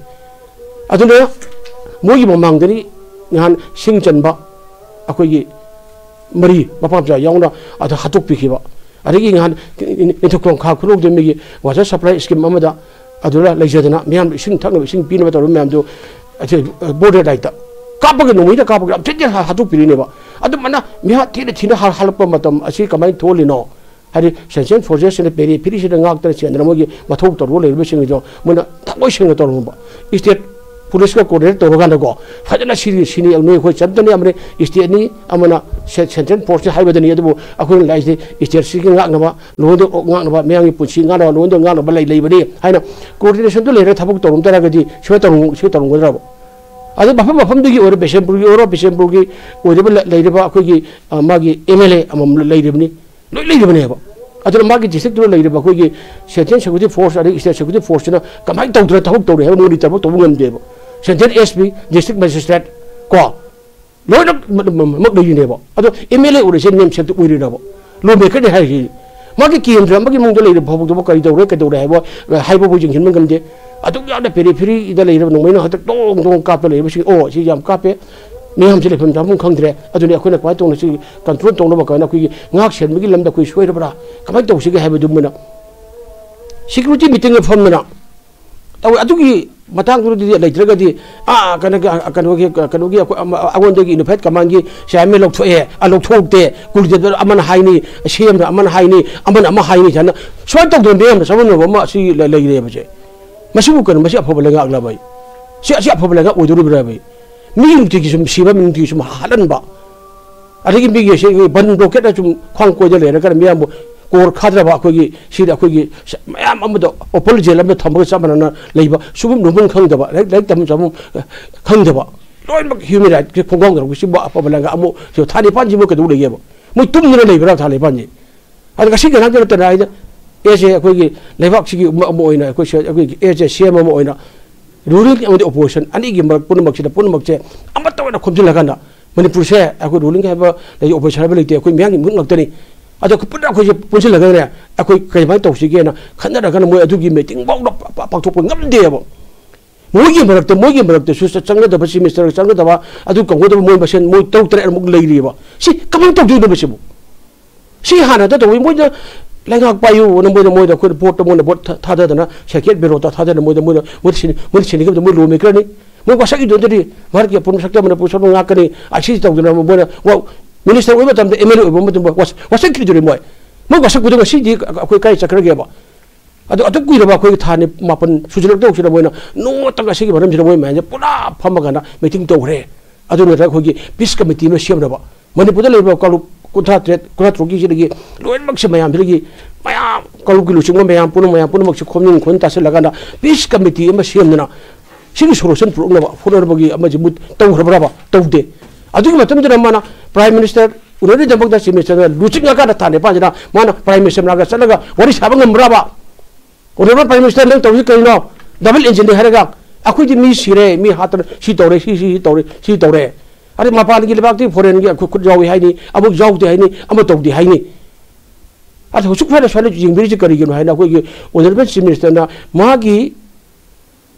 ꯑꯗꯨꯅ ꯃꯣꯏꯒꯤ ꯃꯃꯥꯡꯗꯅꯤ ꯅꯍꯥꯟ ꯁꯤꯡ ꯆꯟꯕ ꯑꯩꯈꯣꯏꯒꯤ ꯃꯔꯤ ꯃꯄꯥ ꯃꯆꯥ ꯌꯥꯎꯅ ꯑꯗ ꯍꯥꯠꯇꯣꯛꯄꯤꯈꯤꯕ꯫ ꯑꯗꯒꯤ ꯉꯍꯥꯟ ꯅꯤꯡꯊꯧꯈꯣꯡ ꯈꯥ ꯈꯨꯅꯧꯗ ꯃꯤꯒꯤ ꯋꯥꯇꯔ ꯁꯄ꯭ꯂꯥꯏ ꯁ꯭ꯀꯤꯝ ꯑꯃꯗ ꯑꯗꯨꯗ ꯂꯩꯖꯗꯅ ꯃꯤꯌꯥꯝ ꯏꯁꯤꯡ ꯊꯛꯅꯕ ꯏꯁꯤꯡ ꯄꯤꯅꯕ ꯇꯧꯔꯕ ꯃꯌꯥꯝꯗꯨ ꯕꯣꯔꯗꯔ ꯂꯥꯏꯠꯇ ꯀꯥꯞꯄꯒ, ꯅꯣꯡꯃꯩꯗ ꯀꯥꯞꯄꯒ ꯌꯥꯝ ꯊꯤꯅ ꯍꯥꯠꯇꯣꯛꯄꯤꯔꯤꯅꯦꯕ꯫ ꯑꯗꯨꯃꯥꯏꯅ ꯃꯤꯍꯥꯠ ꯊꯤꯅ ꯊꯤꯅ ꯍꯥꯠꯂꯛꯄ ꯃꯇꯝ ꯑꯁꯤ ꯀꯃꯥꯏꯅ ꯊꯣꯛꯍꯜꯂꯤꯅꯣ? ꯍꯥꯏꯗꯤ ꯁꯦꯟꯇ꯭ꯔꯦꯜ ꯐꯣꯔꯁꯦꯁꯁꯤꯅ ꯄꯦꯔꯤꯐꯦꯔꯤꯁꯤꯗ ꯉꯥꯛꯇꯅ ꯆꯦꯟꯗꯅ ꯃꯣꯏꯒꯤ ꯃꯊꯧ ꯇꯧꯔꯒ ꯂꯩꯔꯤꯕꯁꯤꯡꯗꯣ ꯃꯣꯏꯅ ꯊꯃꯣꯏ ꯁꯦꯡꯅ ꯇꯧꯔꯝꯕ꯫ ꯏꯁꯇꯦꯠ ꯄꯨꯂꯤꯁꯀ ꯀꯣꯑꯣꯔꯗꯤꯅꯦꯠ ꯇꯧꯔꯀꯥꯟꯗꯀꯣ, ꯐꯖꯅ ꯁꯤꯅꯤ, ꯁꯤꯅꯤ, ꯅꯣꯏ ꯑꯩꯈꯣꯏ ꯆꯟꯇꯅꯤ ꯑꯃꯅꯤ, ꯏꯁꯇꯦꯠꯅꯤ ꯑꯃꯅ ꯁꯦꯟꯇ꯭ꯔꯦꯜ ꯐꯣꯔꯁꯅꯤ ꯍꯥꯏꯕꯗꯅꯤ, ꯑꯗꯨꯕꯨ ꯑꯩꯈꯣꯏꯅ ꯂꯥꯛꯏꯁꯦ ꯏꯁꯇꯦꯠꯁꯤꯒꯤ ꯉꯥꯛꯅꯕ, ꯂꯣꯟꯗ ꯉꯥꯛꯅꯕ, ꯃꯌꯥꯝꯒꯤ ꯄꯨꯟꯁꯤ ꯉꯥꯛꯅꯕ, ꯂꯣꯟꯗ ꯉꯥꯛꯅꯕ ꯂꯩ, ꯂꯩꯕꯅꯤ ꯍꯥꯏꯅ ꯀꯣꯑꯣꯔꯗꯤꯅꯦꯁꯟꯗꯨ ꯂꯩꯔꯒ ꯊꯕꯛ ꯇꯧꯔꯝ ꯇꯥꯔꯒꯗꯤ ꯁꯨꯃꯥꯏꯅ ꯇꯧꯔꯝ-, ꯁꯤ ꯇꯧꯔꯝꯒꯗ꯭ꯔꯕ? ꯑꯗꯨ ꯃꯐꯝ ꯃꯐꯝꯗꯨꯒꯤ ꯑꯣꯏꯔꯣ, ꯕꯤꯁꯦꯝꯄꯨꯔꯒꯤ ꯑꯣꯏꯔꯣ, ꯕꯤꯁꯦꯝꯄꯨꯔꯒꯤ ꯑꯣꯏꯔꯤꯕ ꯂ-, ꯂꯩꯔꯤꯕ ꯑꯩꯈꯣꯏꯒꯤ, ꯑ, ꯃꯥꯒꯤ ꯑꯦꯝ ꯑꯦꯜ ꯑꯦ ꯑꯃꯃꯝ ꯂꯩꯔꯤꯕꯅꯤ, ꯂꯣꯏ ꯂꯩꯔꯤꯕꯅꯦꯕ꯫ ꯑꯗꯨꯅ ꯃꯥꯒꯤ ꯗꯤꯁꯇ꯭ꯔꯤꯛꯇꯨꯗ ꯂꯩꯔꯤꯕ ꯑꯩꯈꯣꯏꯒꯤ ꯁꯦꯟꯇ꯭ꯔꯦꯜ ꯁꯦꯀ꯭ꯌꯨꯔꯤꯇꯤ ꯐꯣꯔꯁ ꯑꯗꯩ ꯏꯁꯇꯦꯠ ꯁꯦꯀ꯭ꯌꯨꯔꯤꯇꯤ ꯐꯣꯔꯁꯁꯤꯅ ꯀꯃꯥꯏꯅ ꯇꯧꯗꯅ ꯊꯕꯛ ꯇꯧꯔꯤ ꯍꯥꯏꯕ ꯃꯣꯅꯤꯇꯔ ꯐꯥꯎ ꯇꯧꯕ ꯉꯝꯗꯦꯕ꯫ Central S P, district magistrate ꯀꯣ, ꯂꯣꯏꯅꯃꯛ ꯂꯩꯔꯤꯅꯦꯕ꯫ ꯑꯗꯣ ꯑꯦꯝ ꯑꯦꯜ ꯑꯦ ꯑꯣꯏꯔꯤꯁꯦ ꯅꯦꯝꯁꯦꯛꯇ ꯑꯣꯏꯔꯤꯔꯕ? ꯂꯣ ꯃꯦꯀꯔꯅꯦ ꯍꯥꯏꯔꯤꯁꯤ꯫ ꯃꯥꯒꯤ ꯀꯦꯟꯗ꯭ꯔ ꯑꯃꯒꯤ ꯃꯅꯨꯡꯗ ꯂꯩꯔꯤꯕ ꯐꯥꯎꯕꯗꯨꯕꯨ ꯀꯔꯤ ꯇꯧꯔꯦ, ꯀꯩꯗꯧꯔꯦ ꯍꯥꯏꯕ, ꯍꯥꯏꯕꯕꯨ ꯌꯦꯡꯁꯤꯟꯕ ꯉꯝꯗꯦ꯫ ꯑꯗꯨꯛ ꯌꯥꯝꯅ ꯄꯦꯔꯤꯐꯦꯔꯤꯗ ꯂꯩꯔꯤꯕ ꯅꯣꯡꯃꯩꯅ ꯍꯟꯗꯛ ꯗꯣꯡ ꯗꯣꯡ ꯀꯥꯞꯄ ꯂꯩꯔꯤꯕꯁꯤꯡ, "ꯑꯣ, ꯁꯤ ꯌꯥꯝ ꯀꯥꯞꯄꯦ, ꯃꯤꯌꯥꯝꯁꯤ ꯂꯩꯐꯝ ꯆꯥꯐꯝ ꯈꯪꯗ꯭ꯔꯦ, ꯑꯗꯨꯅꯤ ꯑꯩꯈꯣꯏꯅ ꯀꯃꯥꯏꯅ ꯇꯧꯅ ꯁꯤ ꯀꯟꯇ꯭ꯔꯣꯜ ꯇꯧꯅꯕ ꯀꯃꯥꯏꯅ ꯑꯩꯈꯣꯏꯒꯤ ꯉꯥꯛ ꯁꯦꯟꯕꯒꯤ ꯂꯝꯗ ꯑꯩꯈꯣꯏ ꯁꯣꯏꯔꯕ꯭ꯔꯥ, ꯀꯃꯥꯏꯅ ꯇꯧꯁꯤꯒꯦ?" ꯍꯥꯏꯕꯗꯨ ꯃꯣꯏꯅ ꯁꯦꯀ꯭ꯌꯨꯔꯤꯇꯤ ꯃꯤꯇꯤꯡꯗ ꯐꯝꯗꯅ ꯇꯧꯋꯦ꯫ ꯑꯗꯨꯒꯤ ꯃꯇꯥꯡꯗꯨꯗꯤ ꯂꯩꯇ꯭ꯔꯒꯗꯤ, ꯑꯥ, ꯀꯩꯅꯣꯒꯤ, ꯀꯩꯅꯣꯒꯤ, ꯀꯩꯅꯣꯒꯤ ꯑꯩꯈꯣꯏ ꯑꯃ-, ꯑꯩꯉꯣꯟꯗꯒꯤ ꯌꯨꯅꯤꯐꯥꯏꯠ ꯀꯃꯥꯟꯒꯤ ꯆꯤꯌꯥꯔꯃꯦꯟ ꯂꯧꯊꯣꯛꯑꯦ, ꯑꯥ, ꯂꯧꯊꯣꯛꯇꯦ, ꯀꯨꯂꯤꯗꯦꯕ ꯑꯃꯅ ꯍꯥꯏꯅꯤ, ꯁꯤ ꯑꯦꯝꯅ ꯑꯃꯅ ꯍꯥꯏꯅꯤ, ꯑꯃꯅ ꯑꯃ ꯍꯥꯏꯅꯤ ꯍꯥꯏꯅ ꯁꯨꯃꯥꯏꯅ ꯇꯧꯗꯅ ꯃꯌꯥꯝꯅ ꯆꯃꯝꯅꯕ ꯑꯃ ꯑꯁꯤ ꯂꯩ-, ꯂꯩꯔꯦꯕꯁꯦ꯫ ꯃꯁꯤꯕꯨ ꯀꯩꯅꯣ, ꯃꯁꯤ ꯑꯐꯕ ꯂꯩꯉꯥꯛꯂꯕ? ꯁꯤ, ꯑꯁꯤ ꯑꯐꯕ ꯂꯩꯉꯥꯛ ꯑꯣꯏꯗꯧꯔꯤꯕ꯭ꯔꯕ? ꯃꯤ ꯅꯨꯡꯇꯤꯒꯤ ꯁꯨꯝ ꯁꯤꯕ, ꯃꯤ ꯅꯨꯡꯇꯤꯒꯤ ꯁꯨꯝ ꯍꯥꯠꯍꯟꯕ, ꯑꯗꯒꯤ ꯃꯤꯒꯤ ꯁꯤ ꯑꯩꯈꯣꯏ ꯕꯟ ꯕ꯭ꯂꯣꯀꯦꯠꯅ ꯁꯨꯝ ꯈ꯭ꯋꯥꯡ ꯀꯣꯏꯗ ꯂꯩꯔꯒ ꯃꯤꯌꯥꯝꯕꯨ ꯀꯣꯔ ꯈꯥꯗ꯭ꯔꯕ ꯑꯩꯈꯣꯏꯒꯤ ꯁꯤꯗ ꯑꯩꯈꯣꯏꯒꯤ ꯁ-, ꯃꯌꯥꯝ ꯑꯃꯗ ꯑꯣꯄꯟ ꯖꯦꯜ ꯑꯃꯗ ꯊꯝꯕꯒ ꯆꯞ ꯃꯥꯟꯅꯅ ꯂꯩꯕ, ꯁꯨꯐꯝ ꯅꯣꯝꯐꯝ ꯈꯪꯗꯕ, ꯂꯥꯏꯔꯤꯛ, ꯂꯥꯏꯔꯤꯛ ꯇꯝꯐꯝ ꯆꯥꯐꯝ, ꯑ, ꯈꯪꯗꯕ, ꯂꯣꯏꯅꯃꯛ ꯍ꯭ꯌꯨꯃꯦꯟ ꯔꯥꯏꯠꯀꯤ ꯈꯣꯡꯒꯥꯎ ꯇꯧꯔꯛꯄ ꯁꯤꯕꯨ ꯑꯐꯕ ꯂꯩꯉꯥꯛ ꯑꯃꯨꯛ ꯁꯤ ꯊꯥ ꯅꯤꯄꯥꯟ ꯁꯤꯕꯨ ꯀꯩꯗꯧ ꯂꯩꯒꯦꯕ? ꯃꯣꯏ ꯇꯨꯝꯗꯅ ꯂꯩꯕ꯭ꯔꯥ ꯊꯥ ꯅꯤꯄꯥꯟꯁꯤ? ꯑꯗꯣ ꯉꯁꯤ ꯉꯔꯥꯡꯗ ꯅꯠꯇꯅ ꯑꯩꯅ ꯑꯦꯁ ꯑꯦ ꯑꯩꯈꯣꯏꯒꯤ ꯂꯩꯕꯥꯛꯁꯤꯒꯤ ꯑꯃ, ꯑꯃ ꯑꯣꯏꯅ, ꯑꯩꯈꯣꯏ ꯁꯦ-, ꯑꯩꯈꯣꯏꯒꯤ ꯑꯦꯁ ꯑꯦ ꯁꯤ ꯑꯦꯝ ꯑꯃ ꯑꯣꯏꯅ ꯔꯨꯂꯤꯡ ꯑꯃꯗꯤ ꯑꯣꯄꯣꯖꯤꯁꯟ ꯑꯅꯤꯒꯤ ꯃꯔꯛ ꯄꯨꯝꯅꯃꯛꯁꯤꯗ, ꯄꯨꯝꯅꯃꯛꯁꯦ ꯑꯃꯠꯇ ꯑꯣꯏꯅ ꯈꯣꯝꯖꯤꯜꯂꯀꯥꯟꯗ ꯃꯅꯤꯄꯨꯔꯁꯦ ꯑꯩꯈꯣꯏ ꯔꯨꯂꯤꯡ ꯍꯥꯏꯕ ꯂꯩ, ꯑꯣꯄꯣꯖꯤꯁꯟ ꯍꯥꯏꯕ ꯂꯩꯇꯦ, ꯑꯩꯈꯣꯏ ꯃꯤꯌꯥꯝꯒꯤ ꯃꯤꯍꯨꯠ ꯉꯥꯛꯇꯅꯤ꯫ ꯑꯗꯣ ꯑꯩꯈꯣꯏ ꯄꯨꯟꯅ ꯑꯩꯈꯣꯏꯁꯦ ꯄꯨꯟꯁꯤꯜꯂꯒꯅꯦ ꯑꯩꯈꯣꯏ ꯀꯔꯤꯃꯥꯏꯅ ꯇꯧꯁꯤꯒꯦꯅ ꯈꯟꯅꯔꯒꯅ ꯃꯣꯏ ꯑꯗꯨꯒꯤ ꯃꯤꯇꯤꯡ ꯐꯥꯎꯗ ꯄ-, ꯄ-, ꯄꯥꯡꯊꯣꯛꯄ ꯉꯝꯗꯦꯕ꯫ ꯃꯣꯏꯒꯤ ꯃꯔꯛꯇ, ꯃꯣꯏꯒꯤ ꯃꯔꯛꯇꯁꯨ ꯆ-, ꯆꯪꯅꯗꯕ, ꯆꯤꯐ ꯃꯤꯅꯤꯁꯇꯔꯒ ꯆꯪꯅꯗꯕ, ꯑꯗꯨ ꯀꯧꯒꯗꯕ ꯃꯣꯏ ꯃꯁꯦꯟ ꯃꯣꯏ ꯇꯔꯨꯛ ꯇꯔꯦꯠꯃꯨꯛ ꯂꯩꯔꯤꯕ꯫ ꯁꯤ ꯀꯃꯥꯏꯅ ꯇꯧꯗꯣꯏꯅꯣ ꯃꯁꯤꯕꯨ? ꯁꯤ ꯍꯥꯟꯅ ꯑꯝꯇ ꯇꯧꯕ, ꯃꯣꯏꯅ ꯂꯩꯉꯥꯛ ꯄꯥꯏꯌꯨꯅ ꯃꯣꯏꯅ, ꯃꯣꯏꯗ ꯑꯩꯈꯣꯏꯅ ꯚꯣꯠꯇ ꯃꯣꯏꯅ ꯚꯣꯠ ꯊꯥ-, ꯊꯥꯗꯗꯅ, ꯁꯦꯀꯦꯟ ꯕꯦꯂꯣꯠꯇ ꯊꯥꯗꯅ ꯃꯣꯏꯗ, ꯃꯣꯏꯅ, ꯃꯣꯏꯗ ꯁꯤꯟ-, ꯃꯣꯏꯅ ꯁꯤꯟꯅꯤꯡꯉꯕꯗ ꯃꯣꯏ ꯂꯣ ꯃꯦꯀꯔꯅꯤ꯫ ꯃꯣꯏ ꯋꯥꯁꯛ ꯏꯗꯣꯏꯗꯗꯤ ꯃꯍꯥꯛꯀꯤ ꯑꯄꯨꯟꯕ ꯁꯛꯇꯝ ꯃꯅꯤꯄꯨꯔ ꯁꯛꯇꯝ ꯉꯥꯛꯀꯅꯤ, ꯑꯥꯏ ꯁꯤ ꯁꯤ ꯇꯧꯗꯅ ꯃꯣꯏꯅ ꯋꯥ-, ꯃꯤꯅꯤꯁꯇꯔ ꯑꯣꯏꯕ ꯃꯇꯝꯗ, ꯑꯦꯝ ꯑꯦꯜ ꯑꯦ ꯑꯣꯏꯕ ꯃꯇꯝꯗ ꯋꯥꯁ-, ꯋꯥꯁꯛꯈꯤꯗꯣꯏꯅꯤ ꯃꯣꯏ꯫ ꯃꯣꯏ ꯋꯥꯁꯛꯄꯗꯣ ꯉꯁꯤꯗꯤ ꯑꯩꯈꯣꯏ ꯀꯥꯏ ꯆꯠꯈ꯭ꯔꯒꯦꯕ? ꯑꯗꯣ ꯑꯗꯨꯛ ꯀꯨꯏꯔꯕ ꯑꯩꯈꯣꯏꯒꯤ ꯊꯥ ꯅꯤ-, ꯃꯥꯄꯟ ꯁꯨꯖꯤꯜꯂꯛꯇꯧꯁꯤꯗ ꯃꯣꯏꯅ ꯅꯣꯡꯃꯇꯪ ꯑꯁꯤꯒꯤ ꯃꯔꯝꯁꯤꯗ ꯃꯣꯏ ꯃꯌꯥꯝꯁꯦ ꯄꯨꯟꯅ ꯐꯝꯃꯒꯅ ꯃꯤꯇꯤꯡ ꯇꯧꯈ꯭ꯔꯦ꯫ ꯑꯗꯨ ꯅꯠꯇ꯭ꯔꯒ ꯑꯩꯈꯣꯏꯒꯤ ꯄꯤꯁ ꯀꯃꯤꯇꯤ ꯑꯃ ꯁꯦꯝꯅꯕ, ꯃꯅꯤꯄꯨꯔꯗ ꯂꯩꯔꯤꯕ ꯀꯥꯡꯂꯨꯞ ꯀꯨꯟꯊ꯭ꯔꯥ ꯇꯔꯦꯠ, ꯀꯨꯟꯊ꯭ꯔꯥ ꯇꯔꯨꯛꯀꯤꯁꯤꯗꯒꯤ ꯂꯣꯏꯅꯃꯛꯁꯦ ꯃꯌꯥꯝꯁꯤꯗꯒꯤ ꯃꯌꯥꯝ ꯀꯥꯡꯂꯨꯞꯀꯤ ꯂꯨꯆꯤꯡꯕ ꯃꯌꯥꯝ ꯄꯨꯝꯅꯃꯛ, ꯃꯌꯥꯝ ꯄꯨꯝꯅꯃꯛꯁꯦ ꯈꯣꯝꯖꯤꯟ ꯈꯣꯝꯖꯤꯟ ꯇꯥꯁꯤꯜꯂꯒꯅ ꯄꯤꯁ ꯀꯃꯤꯇꯤ ꯑꯃ ꯁꯦꯝꯗꯅ ꯁꯤꯒꯤ ꯁꯣꯂꯨꯁꯟ ꯄꯨꯔꯛꯅꯕ ꯍꯣꯠꯅꯔꯕꯒꯤ ꯑꯃꯁꯤꯕꯨ ꯇꯧꯈ꯭ꯔꯕ꯭ꯔꯕ? ꯇꯧꯗꯦ꯫ ꯑꯗꯨꯒꯤ ꯃꯇꯝꯗꯨꯗ ꯃꯥꯅ ꯄ꯭ꯔꯥꯏꯝ ꯃꯤꯅꯤꯁꯇꯔ ꯎꯅꯔꯤꯗꯃꯛꯇ ꯆꯤꯐ ꯃꯤꯅꯤꯁꯇꯔꯅ ꯂꯨꯆꯤꯡꯉꯀꯥꯟꯗ ꯊꯥ ꯅꯤꯄꯥꯟꯁꯤꯗ ꯃꯥꯅ ꯄ꯭ꯔꯥꯏꯝ ꯃꯤꯅꯤꯁꯇꯔ ꯃꯅꯥꯛꯇ ꯆꯠꯂꯒ ꯋꯥꯔꯤ ꯁꯥꯕ ꯉꯝꯕ꯭ꯔꯕ? ꯑꯣꯅꯔꯦꯕꯜ ꯄ꯭ꯔꯥꯏꯝ ꯃꯤꯅꯤꯁꯇꯔ, ꯅꯪ ꯇꯧꯔꯤꯁꯤ ꯀꯔꯤꯅꯣ? ꯗꯕꯜ ꯏꯟꯖꯤꯟꯅꯤ ꯍꯥꯏꯔꯒ ꯑꯩꯈꯣꯏꯗꯤ ꯃꯤ ꯁꯤꯔꯦ, ꯃꯤ ꯍꯥꯠꯇꯅ ꯁꯤ ꯇꯧꯔꯦ, ꯁꯤ, ꯁꯤ, ꯁꯤ ꯇꯧꯔꯦ, ꯁꯤ ꯇꯧꯔꯦ꯫ ꯑꯗꯩ ꯃꯄꯥꯟꯒꯤ ꯂꯩꯕꯥꯛꯇꯤ, ꯐꯣꯔꯦꯟꯒꯤ ꯑꯩꯈꯣꯏ ꯈꯨꯠ ꯌꯥꯎꯏ ꯍꯥꯏꯅꯤ, ꯑꯃꯨꯛ ꯌꯥꯎꯗꯦ ꯍꯥꯏꯅꯤ, ꯑꯃ ꯇꯧꯗꯦ ꯍꯥꯏꯅꯤ꯫ ꯑꯗ ꯍꯧꯖꯤꯛ ꯐꯥꯎꯗ ꯁꯨꯃꯥꯏꯅ ꯌꯦꯡꯕꯤꯔꯤꯁꯤ ꯀꯔꯤꯒꯤꯅꯣ ꯍꯥꯏꯅ ꯑꯩꯈꯣꯏꯒꯤ ꯑꯣꯅꯔꯦꯕꯜ ꯆꯤꯐ ꯃꯤꯅꯤꯁꯇꯔꯅ ꯃꯥꯒꯤ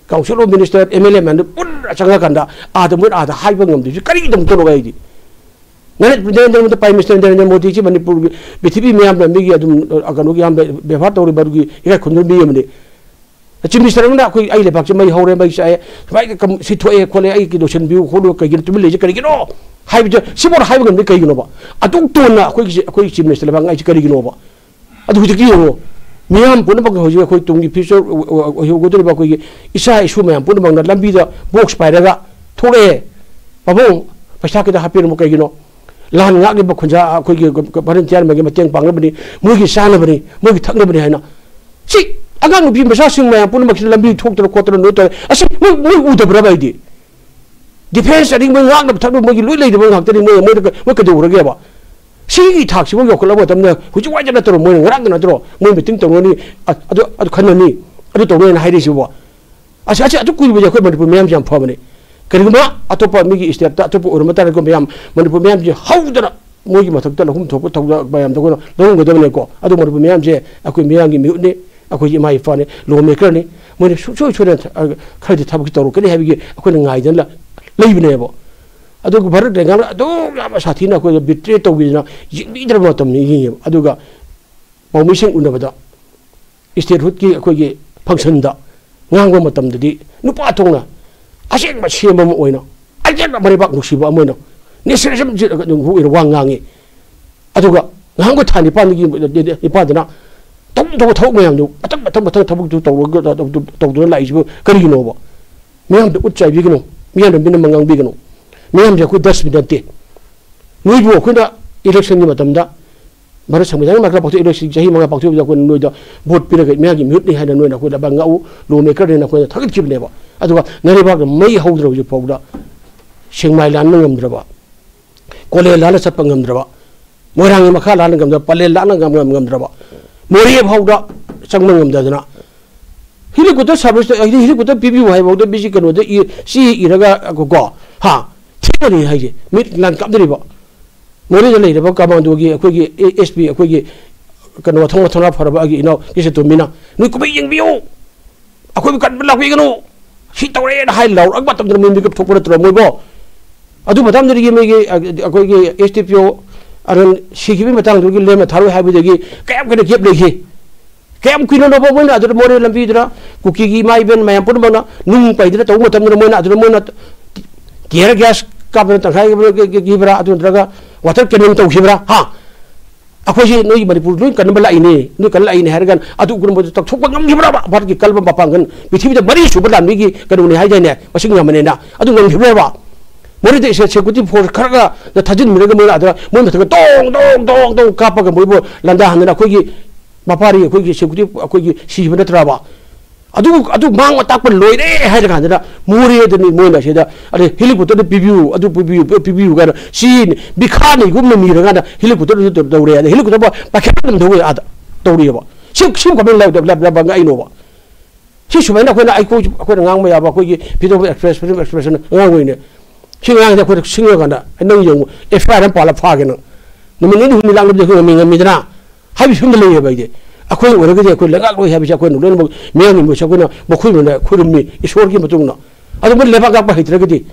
council of minister, M L A ꯃꯌꯥꯝꯗꯨ ꯄꯨꯟꯅ ꯆꯪꯉꯀꯥꯟꯗ ꯑꯥꯗ ꯃꯣꯏꯅ ꯑꯥꯗ ꯍꯥꯏꯕ ꯉꯝꯗꯣꯏꯁꯤ ꯀꯔꯤꯒꯤꯗꯃꯛꯇꯅꯣ ꯑꯩꯗꯤ? ꯅꯔꯦꯟ-, ꯅꯔꯦꯟꯗ꯭ꯔ ꯃꯣꯗꯤ, ꯄ꯭ꯔꯥꯏꯝ ꯃꯤꯅꯤꯁꯇꯔ ꯅꯔꯦꯟꯗ꯭ꯔ ꯃꯣꯗꯤꯁꯤ ꯃꯅꯤꯄꯨꯔꯒꯤ, ꯄ꯭ꯔꯤꯊꯤꯕꯤ ꯃꯤꯌꯥꯝꯅ ꯃꯤꯒꯤ ꯑꯗꯨꯝ, ꯑ, ꯀꯩꯅꯣꯒꯤ ꯌꯥꯝꯅ ꯕꯦꯕꯥꯔ ꯇꯧꯔꯤꯕ ꯑꯗꯨꯒꯤ ꯏꯀꯥꯏ ꯈꯨꯝꯅꯕ ꯃꯤ ꯑꯃꯅꯤ꯫ ꯆꯤꯐ ꯃꯤꯅꯤꯁꯇꯔ ꯑꯃꯅ ꯑꯩꯈꯣꯏ, "ꯑꯩ ꯂꯩꯕꯥꯛꯁꯦ ꯃꯩ ꯍꯧꯔꯦ, ꯃꯩ ꯆꯥꯛꯑꯦ, ꯁꯨꯃꯥꯏꯅ ꯀꯝ-, ꯁꯤ ꯊꯣꯛꯑꯦ ꯈꯣꯠꯂꯦ, ꯑꯩ ꯂꯣꯏꯁꯤꯟꯕꯤꯌꯨ ꯈꯣꯠꯂꯨ, ꯀꯩꯒꯤꯅꯣ ꯇꯨꯃꯤꯟ ꯂꯩꯔꯤꯁꯦ ꯀꯔꯤꯒꯤꯅꯣ?" ꯍꯥꯏꯕꯁꯦ ꯁꯤꯐꯥꯎ ꯍꯥꯏꯕ ꯉꯝꯗꯦ ꯀꯩꯒꯤꯅꯣꯕ? ꯑꯗꯨꯛ ꯇꯣꯟꯅ ꯑꯩꯈꯣꯏꯒꯤ, ꯑꯩꯈꯣꯏ ꯆꯤꯐ ꯃꯤꯅꯤꯁꯇꯔ ꯂꯩꯕꯥꯛ ꯉꯥꯏꯁꯦ ꯀꯔꯤꯒꯤꯅꯣꯕ? ꯑꯗꯨ ꯍꯧꯖꯤꯛꯇꯤ ꯌꯦꯡꯉꯨ, ꯃꯤꯌꯥꯝ ꯄꯨꯝꯅꯃꯛ ꯍꯧꯖꯤꯛ ꯑꯩꯈꯣꯏ ꯇꯨꯡꯒꯤ ꯐ꯭ꯌꯨꯆꯔ ꯑꯣꯏꯍꯧꯒꯗꯧꯔꯤꯕ ꯑꯩꯈꯣꯏꯒꯤ ꯏꯆꯥ ꯏꯁꯨ ꯃꯌꯥꯝ ꯄꯨꯝꯅꯃꯛꯅ ꯂꯝꯕꯤꯗ ꯕꯣꯛꯁ ꯄꯥꯏꯔꯒ ꯊꯣꯛꯂꯛꯑꯦ꯫ "ꯄꯥꯕꯨꯡ, ꯄꯩꯁꯥ ꯈꯤꯇ ꯍꯥꯞꯄꯤꯔꯝꯃꯨ, ꯀꯩꯒꯤꯅꯣ? ꯂꯥꯟ ꯉꯥꯛꯂꯤꯕ ꯈꯨꯟꯖꯥ ꯑꯩꯈꯣꯏꯒꯤ ꯚꯣꯂꯨꯟꯇꯤꯌꯔ ꯃꯌꯥꯝꯒꯤ ꯃꯇꯦꯡ ꯄꯥꯡꯅꯕꯅꯤ, ꯃꯣꯏꯒꯤ ꯆꯥꯅꯕꯅꯤ, ꯃꯣꯏꯒꯤ ꯊꯛꯅꯕꯅꯤ" ꯍꯥꯏꯅ꯫ ꯁꯤ ꯑꯉꯥꯡ ꯅꯨꯄꯤ ꯃꯆꯥꯁꯤꯡ ꯃꯌꯥꯝ ꯄꯨꯝꯅꯃꯛꯁꯤꯅ ꯂꯝꯕꯤ ꯊꯣꯛꯇꯅ ꯈꯣꯠꯇꯅ ꯂꯣꯏ ꯇꯧꯔꯦ꯫ ꯑꯁꯤ ꯃꯣꯏ, ꯃꯣꯏ ꯎꯗꯕ꯭ꯔꯕ ꯑꯩꯗꯤ? ꯗꯤꯐꯦꯟꯁ ꯑꯅꯤ ꯃꯣꯏ ꯉꯥꯛꯅꯕ ꯊꯛꯅꯕ ꯃꯣꯏꯒꯤ ꯂꯣꯏ ꯂꯩꯔꯤꯕ ꯉꯥꯛꯇꯅꯤ꯫ ꯃꯣꯏ, ꯃꯣꯏꯗ ꯀ-, ꯃꯣꯏ ꯀꯩꯗꯧꯔꯒꯦꯕ? ꯁꯤꯒꯤ ꯊꯥꯛꯁꯤꯐꯥꯎ ꯌꯧꯈꯠꯂꯕ ꯃꯇꯝꯗ ꯍꯧꯖꯤꯛ ꯋꯥꯏꯗ ꯅꯠꯇ꯭ꯔꯣ? ꯃꯣꯏꯅ ꯉꯔꯥꯡꯗ ꯅꯠꯇ꯭ꯔꯣ ꯃꯣꯏ ꯃꯤꯇꯤꯡ ꯇꯧꯅꯅꯤ, ꯑ-, ꯑꯗꯨ, ꯑꯗꯨ ꯈꯟꯅꯅꯤ, ꯑꯗꯨ ꯇꯧꯅꯦꯅ ꯍꯥꯏꯔꯤꯁꯤꯕꯣ? ꯑꯁ, ꯑꯁ, ꯑꯗꯨ ꯀꯨꯏꯕꯁꯦ ꯑꯩꯈꯣꯏ ꯃꯅꯤꯄꯨꯔ ꯃꯌꯥꯝꯁꯦ ꯌꯥꯝ ꯐꯕꯅꯤ꯫ ꯀꯔꯤꯒꯨꯝꯕ ꯑꯇꯣꯞꯄ ꯃꯤꯒꯤ ꯁ꯭ꯇꯦꯠꯇ ꯑꯇꯣꯞꯄ ꯑꯣꯏꯔꯝꯕ ꯇꯥꯔꯒ ꯃꯌꯥꯝ ꯃꯅꯤꯄꯨꯔ ꯃꯌꯥꯝꯁꯦ ꯍꯧꯗꯅ ꯃꯣꯏꯒꯤ ꯃꯊꯛꯇ ꯂꯧꯐꯝ ꯊꯣꯛꯄ ꯊꯧꯗꯥꯡ ꯃꯌꯥꯝꯗꯣ ꯑꯩꯈꯣꯏꯅ ꯂꯧꯔꯝꯒꯗꯕꯅꯤꯀꯣ꯫ ꯑꯗꯨ ꯃꯅꯤꯄꯨꯔ ꯃꯌꯥꯝꯁꯦ ꯑꯩꯈꯣꯏ ꯃꯤꯌꯥꯝꯒꯤ ꯃꯤꯍꯨꯠꯅꯤ, ꯑꯩꯈꯣꯏꯒꯤ ꯏꯃꯥ ꯏꯄꯥꯅꯤ, ꯂꯣ ꯃꯦꯀꯔꯅꯤ꯫ ꯃꯣꯏꯅ ꯁꯨꯡꯁꯣꯏ ꯁꯣꯏꯗꯅ ꯊ-, ꯑ, ꯈꯔꯗꯤ ꯊꯕꯛꯇꯤ ꯇꯧꯔꯛꯀꯅꯤ ꯍꯥꯏꯕꯒꯤ ꯑꯩꯈꯣꯏꯅ ꯉꯥꯏꯗꯅ ꯂ-, ꯂꯩꯕꯅꯦꯕ꯫ ꯑꯗꯨꯒ ꯚꯥꯔꯠ ꯂꯩꯉꯥꯛꯅ ꯑꯗꯨꯛ ꯌꯥꯝꯅ ꯁꯥꯊꯤꯅ ꯑꯩꯈꯣꯏꯗ ꯕꯤꯇ꯭ꯔꯦ ꯇꯧꯕꯤꯗꯅ ꯌꯦꯡꯕꯤꯗ꯭ꯔꯕ ꯃꯇꯝꯅꯤ ꯌꯦꯡꯉꯦꯕ꯫ ꯑꯗꯨꯒ ꯄꯥꯎꯃꯤꯁꯤꯡ ꯎꯅꯕꯗ ꯏꯁꯇꯦꯠꯍꯨꯗꯀꯤ ꯑꯩꯈꯣꯏꯒꯤ ꯐꯪꯁꯟꯗ ꯉꯥꯡꯕ ꯃꯇꯝꯗꯗꯤ ꯅꯨꯄꯥ ꯊꯣꯛꯅ ꯑꯁꯦꯡꯕ ꯁꯦꯝꯕ ꯑꯃ ꯑꯣꯏꯅ ꯑꯁꯦꯡꯕ ꯃꯔꯩꯕꯥꯛ ꯅꯨꯡꯁꯤꯕ ꯑꯃ ꯑꯣꯏꯅ ꯅꯦꯁꯅꯦꯂꯤꯖꯝ ꯑꯣꯏꯅ ꯋꯥ ꯉꯥꯡꯉꯤ꯫ ꯑꯗꯨꯒ ꯉꯍꯥꯟꯈꯣꯏ ꯊꯥ ꯅꯤꯄꯥꯟꯗꯒꯤ ꯅꯤꯄꯥꯟꯗꯅ ꯇꯧ ꯇꯧꯕ ꯊꯕꯛ ꯃꯌꯥꯝꯗꯨ ꯃꯊꯪ ꯃꯊꯪ ꯃꯊꯪ ꯊꯕꯛꯇꯨ ꯇꯧꯔꯒ ꯇꯧꯗꯨꯅ ꯂꯥꯛꯏꯁꯤꯕꯨ ꯀꯔꯤꯒꯤꯅꯣꯕ? ꯃꯤꯌꯥꯝꯗ ꯎꯠ ꯆꯥꯏꯕꯤꯒꯅꯨ, ꯃꯤꯌꯥꯝꯗ ꯃꯤꯅ ꯉꯥꯡꯕꯤꯒꯅꯨ꯫ ꯃꯤꯌꯥꯝꯁꯦ ꯑꯩꯈꯣꯏ ꯗꯁꯕꯤꯟ ꯅꯠꯇꯦ꯫ ꯅꯣꯏꯕꯨ ꯑꯩꯈꯣꯏꯅ ꯏꯂꯦꯛꯁꯟꯒꯤ ꯃꯇꯝꯗ ꯚꯥꯔꯠ ꯁꯪꯕꯤꯙꯥꯟꯒꯤ ꯃꯈꯥ ꯄꯥꯛꯊꯣꯛ ꯏꯂꯦꯛꯁꯟ ꯆꯍꯤ ꯃꯉꯥ ꯄꯥꯛꯊꯣꯛꯏꯕꯗ ꯑꯩꯈꯣꯏꯅ ꯅꯣꯏꯗ ꯚꯣꯠ ꯄꯤꯔꯒ ꯃꯤꯌꯥꯝꯒꯤ ꯃꯤꯍꯨꯠꯅꯤ ꯍꯥꯏꯅ ꯅꯣꯏꯅ ꯑꯩꯈꯣꯏꯗ ꯂꯕꯥ ꯉꯥꯛꯎ, ꯂꯣ ꯃꯦꯀꯔꯅꯦꯅ ꯑꯩꯈꯣꯏꯅ ꯊꯥꯒꯠꯈꯤꯕꯅꯦꯕ꯫ ꯑꯗꯨꯒ ꯅꯔꯩꯕꯥꯛꯇ ꯃꯩ ꯍꯧꯗ꯭ꯔ ꯍꯧꯖꯤꯛ ꯐꯥꯎꯗ ꯁꯦꯡꯃꯥꯏ ꯂꯥꯟꯕ ꯉꯝꯗ꯭ꯔꯕ, ꯀꯣꯂꯦꯟ ꯂꯥꯟꯅ ꯆꯠꯄ ꯉꯝꯗ꯭ꯔꯕ, ꯃꯣꯏꯔꯥꯡꯒꯤ ꯃꯈꯥ ꯂꯥꯟꯅ ꯉꯝꯗ꯭ꯔꯕ, ꯄꯂꯦꯟ ꯂꯥꯟꯅ ꯉꯝ-, ꯉꯝ-, ꯉꯝꯗ꯭ꯔꯕ, ꯃꯣꯔꯦ ꯐꯥꯎꯗ ꯆꯪꯕ ꯉꯝꯗꯗꯅ ꯍꯦꯂꯤꯀꯣꯞꯇꯔ ꯁꯥꯔꯚꯤꯁꯇ, ꯍꯥꯏꯗꯤ ꯍꯦꯂꯤꯀꯣꯞꯇꯔ ꯄꯤꯕꯤꯌꯨ ꯍꯥꯏꯕꯐꯥꯎꯗ ꯃꯤꯁꯤ ꯀꯩꯅꯣꯗ ꯏ-, ꯆꯦ ꯏꯔꯒ ꯀꯣ, ꯍꯥ, ꯊꯦꯡꯅꯔꯤ ꯍꯥꯏꯁꯦ꯫ ꯃꯤꯠ ꯂꯥꯟ ꯀꯥꯞꯅꯔꯤꯕ꯫ ꯃꯣꯔꯦꯗ ꯂꯩꯔꯤꯕ ꯀꯃꯥꯟꯗꯣꯒꯤ ꯑꯩꯈꯣꯏꯒꯤ ꯑꯦ-, ꯑꯦꯁ ꯄꯤ ꯑꯩꯈꯣꯏꯒꯤ ꯀꯩꯅꯣ ꯃꯊꯧ ꯃꯊꯧꯅꯥ ꯐꯔꯕ ꯑꯩꯒꯤ ꯏꯅꯥꯎ ꯀꯦꯁꯦ ꯇꯣꯝꯕꯤꯅ, "ꯅꯣꯏ ꯀꯨꯝꯍꯩ ꯌꯦꯡꯕꯤꯌꯨ, ꯑꯩꯈꯣꯏꯕꯨ ꯀꯟꯕ ꯂꯥꯛꯄꯤꯒꯅꯨ, ꯁꯤ ꯇꯧꯔꯦꯅ" ꯍꯥꯏ ꯂꯥꯎꯔꯛꯄ ꯃꯇꯝꯗ ꯃꯣꯏ ꯃꯤꯀꯞ ꯊꯣꯛꯄ ꯅꯠꯇ꯭ꯔꯣ ꯃꯣꯏꯕꯣ? ꯑꯗꯨ ꯃꯇꯝꯗꯨꯗꯒꯤ ꯃꯣꯏꯒꯤ, ꯑ, ꯑꯩꯈꯣꯏꯒꯤ ꯑꯦꯁ ꯗꯤ ꯄꯤ ꯑꯣ ꯑꯔꯟ ꯁꯤꯈꯤꯕꯒꯤ ꯃꯇꯥꯡꯗꯨꯒꯤ ꯂꯦꯝꯅ ꯊꯥꯔꯣꯏ ꯍꯥꯏꯕꯗꯒꯤ ꯀꯌꯥꯝ ꯀꯨꯏꯅ ꯒꯦꯞ ꯂꯩꯈꯤ? ꯀꯌꯥꯝ ꯀꯨꯏꯅꯅꯣꯕ ꯃꯣꯏꯅ ꯑꯗꯨꯗ ꯃꯣꯔꯦ ꯂꯝꯕꯤꯗꯨꯗ ꯀꯨꯀꯤꯒꯤ ꯏꯃꯥ ꯏꯕꯦꯟ ꯃꯌꯥꯝ ꯄꯨꯝꯅꯃꯛꯅ ꯅꯨꯡ ꯄꯩꯗꯅ ꯇꯧꯕ ꯃꯇꯝꯗ ꯃꯣꯏꯅ ꯑꯗꯨꯗ ꯃꯣꯏꯅ tear gas ꯀꯥꯞꯇꯅ ꯇꯪꯈꯥꯏ ꯈꯤꯕ꯭ꯔꯥ, ꯑꯗꯨ ꯅꯠꯇ꯭ꯔꯒ water cannon ꯇꯧꯈꯤꯕ꯭ꯔꯥ? ꯍꯥ? ꯑꯩꯈꯣꯏꯁꯤ ꯅꯣꯏ ꯃꯅꯤꯄꯨꯔ ꯂꯣꯏ ꯀꯟꯅꯕ ꯂꯥꯛꯏꯅꯦ, ꯅꯣꯏ ꯀꯟꯅ ꯂꯥꯛꯏꯅꯦ ꯍꯥꯏꯔꯒ ꯑꯗꯨꯒꯨꯝꯕꯗꯨ ꯇꯧꯊꯣꯛꯄ ꯉꯝꯈꯤꯕ꯭ꯔꯕ? ꯚꯥꯔꯠꯀꯤ ꯀꯜꯕ ꯃꯄꯥꯡꯒꯜ, ꯄ꯭ꯔꯤꯊꯤꯕꯤꯗ ꯃꯔꯤ ꯁꯨꯕ ꯂꯥꯟꯃꯤꯒꯤ ꯀꯩꯅꯣꯅꯦ ꯍꯥꯏꯗꯥꯏꯅꯦ, ꯃꯁꯤꯡ ꯌꯥꯝꯕꯅꯦꯅ, ꯑꯗꯨ ꯉꯝꯈꯤꯕ꯭ꯔꯕ? ꯃꯣꯔꯦꯗ ꯁꯦ-, security force ꯈꯔꯒ ꯊꯥꯖꯤꯟꯕꯤꯔꯒ ꯃꯣꯏꯅ ꯑꯗ ꯃꯣꯏ ꯃꯊꯛꯇ ꯇꯣꯡ ꯇꯣꯡ ꯇꯣꯡ ꯇꯣꯡ ꯀꯥꯞꯄꯒ ꯃꯣꯏꯕꯨ ꯂꯥꯟꯗꯥꯍꯟꯗꯅ ꯑꯩꯈꯣꯏꯒꯤ ꯃꯄꯥꯔꯤ ꯑꯩꯈꯣꯏꯒꯤ security ꯑꯩꯈꯣꯏꯒꯤ ꯁꯤꯕ ꯅꯠꯇ꯭ꯔꯕ? ꯑꯗꯨ, ꯑꯗꯨ ꯃꯥꯡꯕ ꯇꯥꯛꯄ ꯂꯣꯏꯔꯦ ꯍꯥꯏꯔ ꯀꯥꯟꯗ ꯃꯣꯔꯦꯗꯅꯤ ꯃꯣꯏꯅ ꯁꯤꯗ, "ꯑꯗꯩ helicopter ꯗ ꯄꯤꯕꯤꯌꯨ, ꯑꯗꯨ ꯄꯤꯕꯤꯌꯨ, ꯄꯤꯕꯤꯌꯨ" ꯀꯥꯏꯅ ꯁꯤ ꯕꯤꯈꯥꯅꯤꯒꯨꯝꯅ ꯅꯤꯔꯀꯥꯟꯗ helicopter ꯗ ꯇꯧꯔꯦ꯫ ꯑꯗꯩ helicopter ꯄꯥꯏꯈꯠꯄ ꯉꯝꯗꯧꯋꯦ ꯑꯥꯗ ꯇꯧꯔꯤꯑꯕ꯫ ꯁꯤ, ꯁꯤ ꯀꯃꯥꯏꯅ ꯂꯥꯏ-, ꯂꯥꯏ-, ꯂꯥꯏ-, ꯂꯥꯏ-, ꯉꯥꯛꯏꯅꯣꯕ? ꯁꯤ ꯁꯨꯃꯥꯏꯅ ꯑꯩꯈꯣꯏꯅ, ꯑꯩꯈꯣꯏ, ꯑꯩꯈꯣꯏꯅ ꯉꯥꯡꯕ ꯌꯥꯕ ꯑꯩꯈꯣꯏꯒꯤ freedom of express, freedom of expression ꯑꯉꯥꯡ ꯑꯣꯏꯔꯤꯅꯦ꯫ ꯁꯤ ꯉꯥꯡꯁꯦ ꯑꯩꯈꯣꯏꯅ ꯁꯤꯡꯉꯀꯥꯟꯗ ꯅꯪ ꯌꯦꯡꯉꯨ, F I R ꯑꯃ ꯄꯥꯜꯂ ꯐꯥꯒꯦ ꯅꯪ꯫ ꯅꯨꯃꯤꯠ ꯅꯤꯅꯤ ꯍꯨꯝꯅꯤ ꯂꯥꯛꯅꯕꯗꯤ ꯑꯩꯈꯣꯏ ꯉꯝꯃꯤ, ꯉꯝꯃꯤꯗꯅ? ꯍꯥꯏꯕꯒꯤ ꯐꯤꯕꯝꯗ ꯂꯩꯌꯦꯕ ꯑꯩꯗꯤ꯫ ꯑꯩꯈꯣꯏ ꯑꯩꯈꯣꯏ ꯑꯣꯏꯔꯒꯗꯤ ꯑꯩꯈꯣꯏ ꯂꯩꯉꯥꯛꯂꯣꯏ ꯍꯥꯏꯕꯁꯦ ꯑꯩꯈꯣꯏꯅ ꯂꯣꯏꯅꯃꯛ ꯃꯤꯌꯥꯝꯒꯤ ꯃꯤꯑꯣꯏꯁꯦ ꯑꯩꯈꯣꯏꯅ ꯃꯈꯣꯏꯕꯨꯅ ꯈꯨꯔꯨꯝꯃꯤ ꯏꯁꯣꯔꯒꯤ ꯃꯇꯨꯡ ꯏꯟꯅ꯫ ꯑꯗꯨ ꯃꯣꯏ ꯂꯩꯕꯥꯛ ꯉꯥꯛꯄ ꯍꯩꯇ꯭ꯔꯒꯗꯤ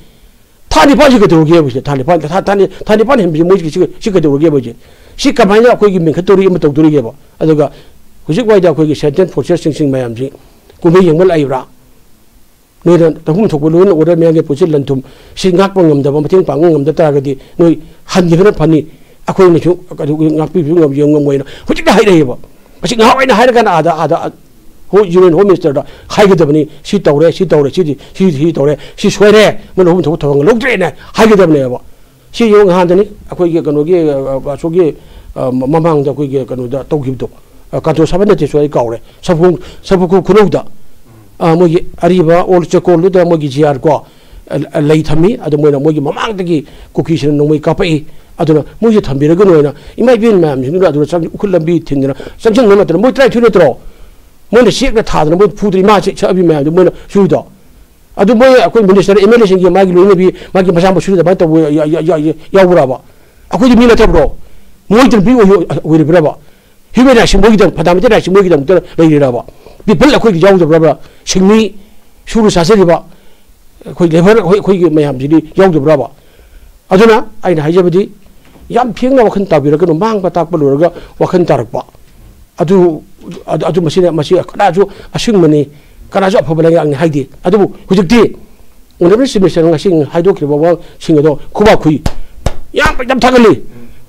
ꯊꯥ ꯅꯤꯄꯥꯟꯁꯤ ꯀꯩꯗꯧꯔꯒꯦꯕ? ꯁꯤꯗ ꯊꯥ ꯅꯤꯄꯥꯟ, ꯊꯥ, ꯊꯥ ꯅꯤ-, ꯊꯥ ꯅꯤꯄꯥꯟ ꯍꯦꯟꯕꯁꯤ ꯃꯣꯏꯒꯤ ꯁꯤ, ꯁꯤ ꯀꯩꯗꯧꯔꯒꯦꯕ ꯍꯧꯖꯤꯛ? ꯁꯤ ꯀꯃꯥꯏꯅ ꯑꯩꯈꯣꯏꯒꯤ ꯃꯤꯡꯈꯠꯇꯧꯔꯤ ꯑꯃ ꯇꯧꯗꯣꯔꯤꯒꯦꯕ? ꯑꯗꯨꯒ ꯍꯧꯖꯤꯛ ꯋꯥꯏꯗ ꯑꯩꯈꯣꯏꯒꯤ ꯁꯦꯟꯇ꯭ꯔꯦꯜ ꯐꯣꯔꯁꯦꯁꯁꯤꯡ ꯃꯌꯥꯝꯁꯤ ꯀꯨꯝꯍꯩ ꯌꯦꯡꯕ ꯂꯥꯛꯏꯕ꯭ꯔꯥ? ꯅꯣꯏꯅ ꯇꯧꯐꯝ ꯊꯣꯛꯄ ꯂꯣꯏꯅ ꯑꯣꯔꯗꯔ ꯃꯌꯥꯝꯒꯤ ꯄꯨꯟꯁꯤ ꯂꯟ ꯊꯨꯝ ꯁꯤ ꯉꯥꯛꯄ ꯉꯝꯗꯕ, ꯃꯇꯦꯡ ꯄꯥꯡꯕ ꯉꯝꯗ ꯇꯥꯔꯒꯗꯤ ꯅꯣꯏ ꯍꯟꯈꯤꯕꯅ ꯐꯅꯤ꯫ ꯑꯩꯈꯣꯏꯅꯁꯨ ꯑꯗꯨ ꯉꯥꯛꯄꯤꯕꯁꯨ ꯉꯝ-, ꯉꯝꯃꯣꯏꯅ ꯍꯧꯖꯤꯛꯇ ꯍꯥꯏꯔꯛꯑꯦꯕ꯫ ꯃꯁꯤ ꯉꯍꯥꯟꯋꯥꯏꯅ ꯍꯥꯏꯔꯀꯥꯟꯗ ꯑꯥꯗ, ꯑꯥꯗ, ꯍꯣ-, ꯌꯨꯅꯤꯌꯟ ꯍꯣꯝ ꯃꯤꯅꯤꯁꯇꯔꯗ ꯍꯥꯏꯒꯗꯕꯅꯤ, "ꯁꯤ ꯇꯧꯔꯦ, ꯁꯤ ꯇꯧꯔꯦ, ꯁꯤꯗꯤ, ꯁꯤ, ꯁꯤ ꯇꯧꯔꯦ, ꯁꯤ ꯁꯣꯏꯔꯦ, ꯃꯣꯏꯅ ꯂꯧꯐꯝ ꯊꯣꯛꯄ ꯊꯧꯔꯥꯡ ꯂꯧꯗ꯭ꯔꯦꯅ" ꯍꯥꯏꯒꯗꯕꯅꯦꯕ꯫ ꯁꯤ ꯌꯦꯡꯉꯨ, ꯅꯍꯥꯟꯗꯅꯤ ꯑꯩꯈꯣꯏꯒꯤ ꯀꯩꯅꯣꯒꯤ, ꯑ, ꯑꯁꯣꯝꯒꯤ, ꯑ, ꯃ-, ꯃꯃꯥꯡꯗ ꯑꯩꯈꯣꯏꯒꯤ ꯀꯩꯅꯣꯗ ꯇꯧꯈꯤꯕꯗꯣ, ꯑ, ꯀꯥꯟꯇꯣ ꯁꯥꯕ ꯅꯠꯇꯦ, ꯁꯣ ꯑꯩ ꯀꯥꯎꯔꯦ, ꯁꯐꯨ-, ꯁꯐꯨ ꯈꯨ-, ꯈꯨꯅꯧꯗ, ꯑ, ꯃꯣꯏꯒꯤ ꯑꯔꯤꯕ ꯑꯣꯜ ꯆꯦꯀꯣꯜꯗꯨꯗ ꯃꯣꯏꯒꯤ ꯖꯤ ꯑꯥꯔ ꯀꯣ, ꯑ, ꯑ, ꯂꯩ ꯊꯝꯃꯤ꯫ ꯑꯗꯨ ꯃꯣꯏꯅ ꯃꯣꯏꯒꯤ ꯃꯃꯥꯡꯗꯒꯤ ꯀꯨꯀꯤꯁꯤꯡꯅ ꯅꯣꯡꯃꯩ ꯀꯥꯞꯄꯛꯏ꯫ ꯑꯗꯨꯅ ꯃꯣꯏꯁꯦ ꯊꯝꯕꯤꯔꯒꯅꯨ ꯍꯥꯏꯅ ꯏꯃꯥ ꯏꯕꯦꯟ ꯃꯌꯥꯝꯁꯤꯡꯗꯨꯅ ꯑꯗꯨꯗ ꯆꯪ-, ꯎꯈꯨꯜ ꯂꯝꯕꯤ ꯊꯤꯡꯗꯅ ꯆꯪꯁꯤꯟꯕ ꯃꯇꯝꯗ ꯃꯣꯏ ꯇꯔꯥꯅꯤꯊꯣꯏ ꯅꯠꯇ꯭ꯔꯣ? ꯃꯣꯏꯅ ꯆꯦꯛꯅ ꯊꯥꯗꯅ ꯃꯣꯏ ꯐꯨꯗ꯭ꯔꯤ ꯃꯥ ꯆꯦꯛ ꯁꯛꯑꯕꯤ ꯃꯌꯥꯝꯗꯣ ꯃꯣꯏꯅ ꯁꯨꯏꯗꯣ꯫ ꯑꯗꯨ ꯃꯣꯏ ꯑꯩꯈꯣꯏ ꯃꯤꯅꯤꯁꯇꯔ, ꯑꯦꯝ ꯑꯦꯜ ꯑꯦꯁꯤꯡꯒꯤ ꯃꯥꯒꯤ ꯂꯣꯏꯅꯕꯤ, ꯃꯥꯒꯤ ꯃꯆꯥ ꯃꯁꯨꯗ ꯑꯗꯨꯃꯥꯏꯅ ꯇꯧꯕ ꯌꯥ-, ꯌꯥ-, ꯌꯥ-, ꯌꯥ-, ꯌꯥꯎꯕ꯭ꯔꯕ? ꯑꯩꯈꯣꯏꯗꯤ ꯃꯤ ꯅꯠꯇꯕ꯭ꯔꯣ? ꯃꯣꯏꯗ ꯅꯨꯄꯤ ꯑꯣꯏ-, ꯑꯣꯏꯔꯤꯕ꯭ꯔꯕ? ꯍ꯭ꯌꯨꯃꯦꯟ ꯔꯥꯏꯠꯁ ꯃꯣꯏꯒꯤꯗꯃꯛ, ꯐꯟꯗꯥꯃꯦꯟꯇꯦꯜ ꯔꯥꯏꯠꯁ ꯃꯣꯏꯒꯤꯗꯃꯛꯇ ꯂꯩꯔꯤꯔꯕ? ꯄꯤꯄꯜ ꯑꯩꯈꯣꯏꯒꯤ ꯌꯥꯎꯗꯕ꯭ꯔꯕ? ꯁꯤꯡꯃꯤ ꯁꯨꯔ ꯆꯥꯖꯔꯤꯕ ꯑꯩꯈꯣꯏ ꯂꯦꯕꯔ, ꯑꯩꯈꯣꯏ, ꯑꯩꯈꯣꯏꯒꯤ ꯃꯌꯥꯝꯁꯤꯗꯤ ꯌꯥꯎꯗꯕ꯭ꯔꯕ? ꯑꯗꯨꯅ ꯑꯩꯅ ꯍꯥꯏꯖꯕꯗꯤ, ꯌꯥꯝ ꯊꯦꯡꯅ ꯋꯥꯈꯜ ꯇꯥꯕꯤꯔꯛꯀꯅꯨ, ꯃꯥꯡꯕ ꯇꯥꯛꯄ ꯂꯣꯏꯔꯒ ꯋꯥꯈꯜ ꯇꯥꯔꯛꯄ꯫ ꯑꯗꯨ, ꯑꯗꯨ, ꯑꯗꯨ ꯃꯁꯤꯅ, ꯃꯁꯤ ꯀꯅꯥꯁꯨ ꯑꯁꯦꯡꯕꯅꯤ, ꯀꯅꯥꯁꯨ ꯑꯐꯕ ꯂꯩꯉꯥꯛꯅꯤ ꯍꯥꯏꯗꯦ꯫ ꯑꯗꯨꯕꯨ ꯍꯧꯖꯤꯛꯇꯤ ꯑꯣꯅꯔꯦꯕꯜ ꯆꯤꯐ ꯃꯤꯅꯤꯁꯇꯔꯅ ꯉꯁꯤ ꯍꯥꯏꯗꯣꯛꯈꯤꯕ ꯋꯥꯁꯤꯡ ꯑꯗꯣ ꯈꯨꯕꯥꯛ ꯈꯨꯏ꯫ ꯌꯥꯝ, ꯌꯥꯝ ꯊꯥꯒꯠꯂꯤ꯫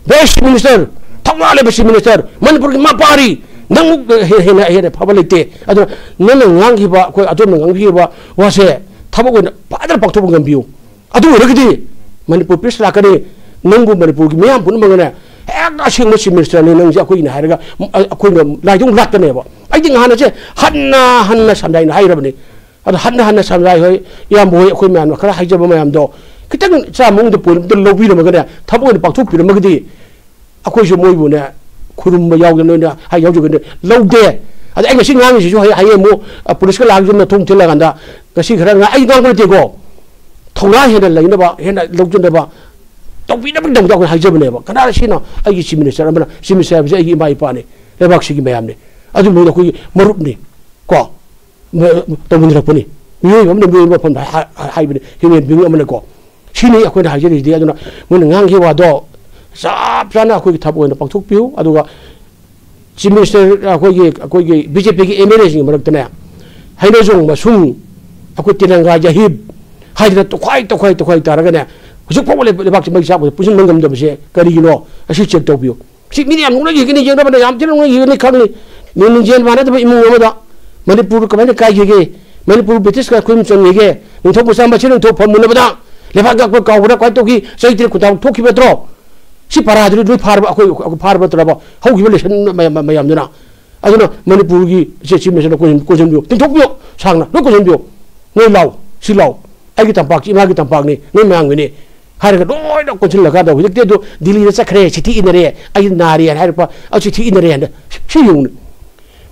ꯕꯦꯁ ꯆꯤꯐ ꯃꯤꯅꯤꯁꯇꯔ, ꯊꯧꯅꯥ ꯂꯩꯕ ꯆꯤꯐ ꯃꯤꯅꯤꯁꯇꯔ, ꯃꯅꯤꯄꯨꯔꯒꯤ ꯃꯄꯥꯔꯤ, ꯅꯪꯃꯨꯛ ꯍꯦꯟꯅ, ꯍꯦꯟꯅ, ꯍꯦꯟꯅ ꯐꯕ ꯂꯩꯇꯦ꯫ ꯑꯗꯨꯅ ꯅꯪꯅ ꯉꯥꯡꯈꯤꯕ, ꯑꯩꯈꯣꯏ ꯑꯗꯣꯝꯅ ꯉꯥꯡꯕꯤꯈꯤꯕ ꯋꯥꯁꯦ ꯊꯕꯛ ꯑꯣꯏꯅ ꯐꯖꯅ ꯄꯥꯡꯊꯣꯛꯄ ꯉꯝꯕꯤꯌꯨ꯫ ꯑꯗꯨ ꯑꯣꯏꯔꯒꯗꯤ ꯃꯅꯤꯄꯨꯔ ꯄꯤꯁ ꯂꯥꯛꯀꯅꯤ꯫ ꯅꯪꯕꯨ ꯃꯅꯤꯄꯨꯔꯒꯤ ꯃꯤꯌꯥꯝ ꯄꯨꯝꯅꯃꯛꯅꯅꯦ, "ꯍꯦꯛꯇ ꯑꯁꯦꯡꯕ ꯆꯤꯐ ꯃꯤꯅꯤꯁꯇꯔꯅꯤ ꯅꯪꯁꯦ ꯑꯩꯈꯣꯏꯒꯤꯅꯦ" ꯍꯥꯏꯔꯒ, ꯑ-, ꯑꯩꯈꯣꯏꯅ ꯂꯥꯏꯗꯨ ꯂꯥꯠꯀꯅꯦꯕ꯫ ꯑꯩꯗꯤ ꯉꯍꯥꯟ ꯑꯁꯦ ꯍꯟꯅ ꯍꯟꯅ ꯁꯝꯖꯥꯏꯅ ꯍꯥꯏꯔꯕꯅꯤ꯫ ꯑꯗꯣ ꯍꯟꯅ ꯍꯟꯅ ꯁꯝꯖꯥꯏ ꯍꯣꯏ, ꯏꯌꯥꯝꯕ ꯍꯣꯏ, ꯑꯩꯈꯣꯏ ꯃꯌꯥꯝꯅ ꯈꯔ ꯍꯥꯏꯖꯕ ꯃꯌꯥꯝꯗꯣ ꯈꯤꯇꯪ ꯆꯥꯝꯃ ꯃꯅꯨꯡꯗ ꯄꯣꯏꯟ ꯑꯝꯇ ꯂꯧꯕꯤꯔꯝꯃꯒꯅꯦ, ꯊꯕꯛ ꯑꯣꯏꯅ ꯄꯥꯡꯊꯣꯛꯄꯤꯔꯝꯃꯒꯗꯤ ꯑꯩꯈꯣꯏꯁꯨ ꯃꯣꯏꯕꯨꯅꯦ ꯈꯨꯔꯨꯝꯕ ꯌꯥꯎꯗꯅ ꯅꯣꯏꯅ ꯍꯥꯏ ꯌꯥꯎꯖꯒꯅꯤ꯫ ꯂꯧꯗꯦ꯫ ꯑꯗ ꯑꯩ ꯉꯁꯤ ꯉꯥꯡꯉꯤꯁꯤꯁꯨ ꯍꯌꯦꯡ, ꯍꯌꯦꯡ ꯑꯃꯨꯛ, ꯑ, ꯄꯨꯂꯤꯁꯀ ꯂꯥꯛꯑꯒ ꯌꯨꯝꯗ ꯊꯣꯡ ꯊꯤꯜꯂꯀꯥꯟꯗ ꯉꯁꯤ ꯈꯔ ꯉꯥ-, ꯑꯩ ꯉꯥꯡꯕ ꯅꯠꯇꯦꯀꯣ꯫ ꯊꯧꯅꯥ ꯍꯦꯟꯅ ꯂꯩꯅꯕ, ꯍꯦꯟꯅ ꯂꯧꯖꯅꯕ ꯇꯧꯕꯤꯅꯕꯒꯤꯗꯃꯛꯇ ꯑꯩꯈꯣꯏ ꯍꯥꯏꯖꯕꯅꯦꯕ꯫ ꯀꯅꯥꯅ ꯁꯤꯅ ꯑꯩꯒꯤ ꯆꯤꯐ ꯃꯤꯅꯤꯁꯇꯔ ꯑꯃꯅ, ꯆꯤꯐ ꯃꯤꯅꯤꯁꯇꯔ ꯍꯥꯏꯕꯁꯦ ꯑꯩꯒꯤ ꯏꯃꯥ ꯏꯄꯥꯅꯤ, ꯂꯩꯕꯥꯛꯁꯤꯒꯤ ꯃꯌꯥꯝꯅꯤ꯫ ꯑꯗꯨ ꯃꯣꯏꯗ ꯑꯩꯈꯣꯏꯒꯤ ꯃꯔꯨꯞꯅꯤ ꯀꯣ, ꯃ- ꯇꯧꯃꯤꯟꯅꯔꯛꯄꯅꯤ꯫ ꯃꯤꯑꯣꯏꯕ ꯑꯃꯅ ꯃꯤꯑꯣꯏꯕ ꯃꯐꯝꯗ ꯍꯥ- ꯍꯥ- ꯍꯥꯏꯕꯅꯤ, human being ꯑꯃꯅꯀꯣ꯫ ꯁꯤꯅꯤ ꯑꯩꯈꯣꯏꯅ ꯍꯥꯏꯖꯔꯤꯁꯤꯗꯤ꯫ ꯑꯗꯨꯅ ꯃꯣꯏꯅ ꯉꯥꯡꯈꯤꯕ ꯋꯥꯗꯣ ꯆꯞ ꯆꯥꯅ ꯑꯩꯈꯣꯏꯒꯤ ꯊꯕꯛ ꯑꯣꯏꯅ ꯄꯥꯡꯊꯣꯛꯄꯤꯌꯨ꯫ ꯑꯗꯨꯒ Chief Minister, ꯑꯩꯈꯣꯏꯒꯤ ꯑꯩꯈꯣꯏꯒꯤ BJPꯒꯤ MLAꯁꯤꯡꯒꯤ ꯃꯔꯛꯇꯅꯦ, ꯍꯩꯅꯧꯖꯣꯡ ꯃꯁꯨꯡ, ꯑꯩꯈꯣꯏ ꯇꯤꯔꯪꯒꯥ ꯌꯥꯍꯤꯞ ꯍꯥꯏꯗꯅ ꯇꯣꯈꯥꯏ ꯇꯣꯈꯥꯏ ꯇꯣꯈꯥꯏ ꯇꯥꯔꯒꯅꯦ, ꯍꯧꯖꯤꯛ ꯐꯥꯎꯕ ꯂꯩ- ꯂꯩꯕꯥꯛꯁꯤ ꯃꯩ ꯆꯥꯛꯄꯗ ꯄꯨꯟꯁꯤꯟꯕ ꯉꯝꯗꯕꯁꯦ ꯀꯔꯤꯒꯤꯅꯣ? ꯑꯁꯤ check ꯇꯧꯕꯤꯌꯨ꯫ ꯁꯤ ꯃꯤꯅ ꯌꯥꯝ ꯅꯣꯛꯅꯈꯤꯒꯅꯤ, ꯌꯦꯡꯅꯕꯅ ꯌꯥꯝ ꯊꯤꯅ ꯅꯣꯛꯅꯈꯤꯒꯅꯤ ꯈꯪꯅꯤ꯫ ꯅꯤꯡꯖꯦꯜ ꯃꯥꯟꯅꯗꯕ ꯏꯃꯨꯡ ꯑꯃꯗ ꯃꯅꯤꯄꯨꯔ ꯀꯃꯥꯏꯅ ꯀꯥꯏꯈꯤꯒꯦ? ꯃꯅꯤꯄꯨꯔ ꯕ꯭ꯔꯤꯇꯤꯁꯀ ꯑꯩꯈꯣꯏ ꯆꯪꯉꯤꯒꯦ? ꯅꯤꯡꯊꯧ ꯃꯆꯥ ꯃꯁꯦꯜ ꯅꯤꯡꯊꯧ ꯐꯝꯃꯨꯅꯕꯗ ꯂꯩꯕꯥꯛ ꯉꯥꯛꯄ ꯀꯥꯎꯕꯗ ꯀꯃꯥꯏꯅ ꯇꯧꯈꯤ? ꯆꯍꯤ ꯇꯔꯦꯠ ꯈꯨꯟꯊꯥꯡ ꯊꯣꯛꯈꯤꯕ ꯅꯠꯇ꯭ꯔꯣ? ꯁꯤ ꯄꯔꯥꯗꯨꯗꯤ ꯂꯣꯏ ꯐꯥꯔꯕ, ꯑꯩꯈꯣꯏ ꯑꯩꯈꯣꯏ ꯐꯥꯔꯕ ꯅꯠꯇ꯭ꯔꯕ? ꯍꯧꯈꯤꯕ ꯂꯦꯁꯟ ꯃꯌꯥꯝ- ꯃꯌꯥꯝꯗꯨꯅ꯫ ꯑꯗꯨꯅ ꯃꯅꯤꯄꯨꯔꯒꯤ ꯆꯦ ꯆꯤꯞ ꯃꯤꯅꯤꯁꯇꯔꯅ ꯀꯣꯏꯁꯟ- ꯀꯣꯏꯁꯟꯕꯤꯌꯨ, ꯇꯤꯡꯊꯣꯛꯄꯤꯌꯨ, ꯁꯥꯡꯅ ꯂꯣꯏ ꯀꯣꯏꯁꯟꯕꯤꯌꯨ꯫ ꯅꯣꯏ ꯂꯥꯎ, ꯁꯤ ꯂꯥꯎ, ꯑꯩꯒꯤ ꯇꯝꯄꯥꯛꯁꯤ ꯏꯃꯥꯒꯤ ꯇꯝꯄꯥꯛꯅꯤ, ꯅꯣꯏ ꯃꯌꯥꯝꯒꯤꯅꯤ ꯍꯥꯏꯔꯒ ꯂꯣꯏꯅ ꯀꯣꯟꯁꯤꯜꯂꯀꯥꯟꯗ ꯍꯧꯖꯤꯛꯇꯤ ꯑꯗꯨ ꯗꯤꯜꯂꯤꯗ ꯆꯠꯈ꯭ꯔꯦ, ꯆꯤꯊꯤ ꯏꯟꯅꯔꯦ, ꯑꯩ ꯅꯥꯔꯦ ꯍꯥꯏꯅ ꯍꯥꯏꯔꯛꯄ, ꯑ, ꯆꯤꯊꯤ ꯏꯟꯅꯔꯦ ꯍꯥꯏꯅ꯫ ꯁꯤ ꯌꯦꯡꯉꯨꯅꯦ꯫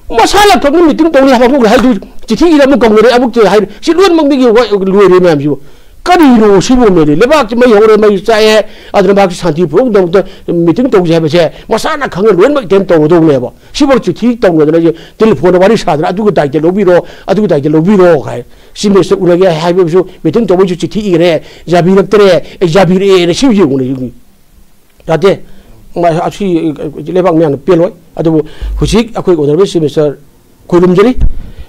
ꯃꯁꯥ ꯂꯥꯛꯊꯣꯛꯅ ꯃꯤꯇꯤꯡ ꯇꯧꯅꯤ ꯍꯥꯏꯕ ꯊꯣꯛꯈ꯭ꯔꯦ ꯍꯥꯏꯗꯨ, ꯆꯤꯊꯤ ꯏꯔ ꯑꯃꯨꯛ ꯀꯧꯅꯔꯦ, ꯑꯃꯨꯛ ꯇꯧꯔꯦ ꯍꯥꯏ, ꯁꯤ ꯂꯣꯏꯅꯃꯛ ꯃꯤꯒꯤ ꯋꯥ-, ꯂꯣꯏꯔꯦ ꯃꯌꯥꯝꯁꯤꯕꯨ꯫ ꯀꯔꯤꯅꯣ ꯁꯤꯕꯨ ꯃꯦꯂꯤ? ꯂꯩꯕꯥꯛꯁꯤ ꯃꯩ ꯍꯧꯔꯦ, ꯃꯩ ꯆꯥꯛꯑꯦ, ꯑꯗꯨꯅ ꯃꯍꯥꯛꯁꯤ ꯁꯥꯟꯇꯤ ꯄꯨꯔꯛꯅꯕꯗꯃꯛꯇ ꯃꯤꯇꯤꯡ ꯇꯧꯁꯦ ꯍꯥꯏꯕꯁꯦ ꯃꯁꯥꯅ ꯈꯪꯅ ꯂꯣꯏꯅꯃꯛ ꯑꯦꯇꯦꯝ ꯇꯧꯒꯗꯧꯕꯅꯦꯕ꯫ ꯁꯤꯐꯥꯎ ꯆꯤꯊꯤ ꯇꯧꯅꯗꯅ ꯇꯦꯂꯤꯐꯣꯟꯗ ꯋꯥꯔꯤ ꯁꯥꯗꯅ ꯑꯗꯨꯒꯤ ꯗꯥꯏꯇ ꯂꯧꯕꯤꯔꯣ, ꯑꯗꯨꯒꯤ ꯗꯥꯏꯇ ꯂꯧꯕꯤꯔꯣ ꯍꯥꯏ꯫ ꯆꯤꯞ ꯃꯤꯅꯤꯁꯇꯔ ꯎꯅꯒꯦ ꯍꯥꯏꯕꯁꯨ, ꯃꯤꯇꯤꯡ ꯇꯧꯕꯩꯁꯨ ꯆꯤꯊꯤ ꯏꯈ꯭ꯔꯦ, ꯌꯥꯕꯤꯔꯛꯇ꯭ꯔꯦ, ꯑꯦ, ꯌꯥꯕꯤꯔꯛꯑꯦꯅ ꯁꯤ ꯌꯦꯡꯉꯨꯅꯦ, ꯌꯦꯡꯉꯨꯅꯦ꯫ ꯌꯥꯗꯦ꯫ ꯃ-, ꯑꯁꯤ ꯂꯩꯕꯥꯛ ꯃꯌꯥꯝꯅ ꯄꯦꯜꯂꯣꯏ꯫ ꯑꯗꯨꯕꯨ ꯍꯧꯖꯤꯛ ꯑꯩꯈꯣꯏ ꯑꯣꯅꯔꯦꯕꯜ ꯆꯤꯞ ꯃꯤꯅꯤꯁꯇꯔ ꯈꯣꯏꯔꯨꯝꯖꯔꯤ꯫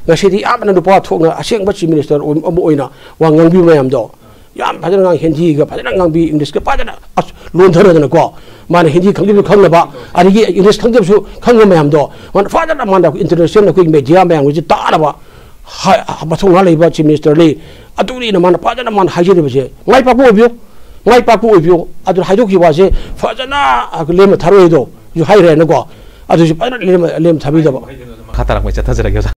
ꯉꯁꯤꯗꯤ ꯌꯥꯝꯅ ꯅꯨꯄꯥ ꯊꯣꯛꯅ ꯑꯁꯦꯡꯕ ꯆꯤꯞ ꯃꯤꯅꯤꯁꯇꯔ ꯑꯣꯏ-, ꯑꯃ ꯑꯣꯏꯅ ꯋꯥ ꯉꯥꯡꯕꯤꯕ ꯃꯌꯥꯝꯗꯣ ꯌꯥꯝ ꯐꯖꯅ ꯉꯥꯡ-, ꯍꯤꯟꯗꯤꯒ ꯐꯖꯅ ꯉꯥꯡꯕꯤ, ꯏꯪꯂꯤꯁꯀ ꯐꯖꯅ ꯑꯁ ꯂꯣꯟꯊꯅꯗꯅꯀꯣ꯫ ꯃꯥꯅ ꯍꯤꯟꯗꯤ ꯈꯪꯖꯕꯁꯨ ꯈꯪꯅꯕ, ꯑꯗꯒꯤ ꯏꯪꯂꯤꯁ ꯈꯪꯖꯕꯁꯨ ꯈꯪꯕ ꯃꯌꯥꯝꯗꯣ ꯃꯥꯅ ꯐꯖꯅ ꯃꯥꯅ ꯑꯩꯈꯣꯏ ꯏꯟꯇꯔꯅꯦꯁꯅꯦꯜ ꯑꯩꯈꯣꯏꯒꯤ ꯃꯦꯗꯤꯌꯥ ꯃꯌꯥꯝꯒꯤꯁꯤ ꯇꯥꯅꯕ ꯍꯥꯏ-, ꯃꯊꯧꯅꯥ ꯂꯩꯕ ꯆꯤꯞ ꯃꯤꯅꯤꯁꯇꯔꯅꯤ꯫ ꯑꯗꯨꯅꯤꯅ ꯃꯥꯅ ꯐꯖꯅ ꯃꯥꯅ ꯍꯥꯏꯖꯔꯤꯕꯁꯦ꯫ ꯃꯥꯏ ꯄꯥꯛꯄ ꯑꯣꯏꯕꯤꯌꯨ, ꯃꯥꯏ ꯄꯥꯛꯄ ꯑꯣꯏꯕꯤꯌꯨ꯫ ꯑꯗꯨꯅ ꯍꯥꯏꯗꯣꯛꯈꯤꯕ ꯋꯥꯁꯦ ꯐꯖꯅ ꯂꯦꯝꯅ ꯊꯥꯔꯣꯏꯗꯣ ꯍꯥꯏꯔꯦꯅꯀꯣ꯫ ꯑꯗꯨꯁꯨ ꯐꯖꯅ ꯂꯦꯝꯅ, ꯂꯦꯝꯅ ꯊꯥꯕꯤꯗꯕ꯫ ꯃꯈꯥ ꯇꯥꯔꯛꯄ ꯑꯩ ꯆꯠꯊꯖꯔꯛꯀꯦ, ꯑꯣꯖꯥ꯫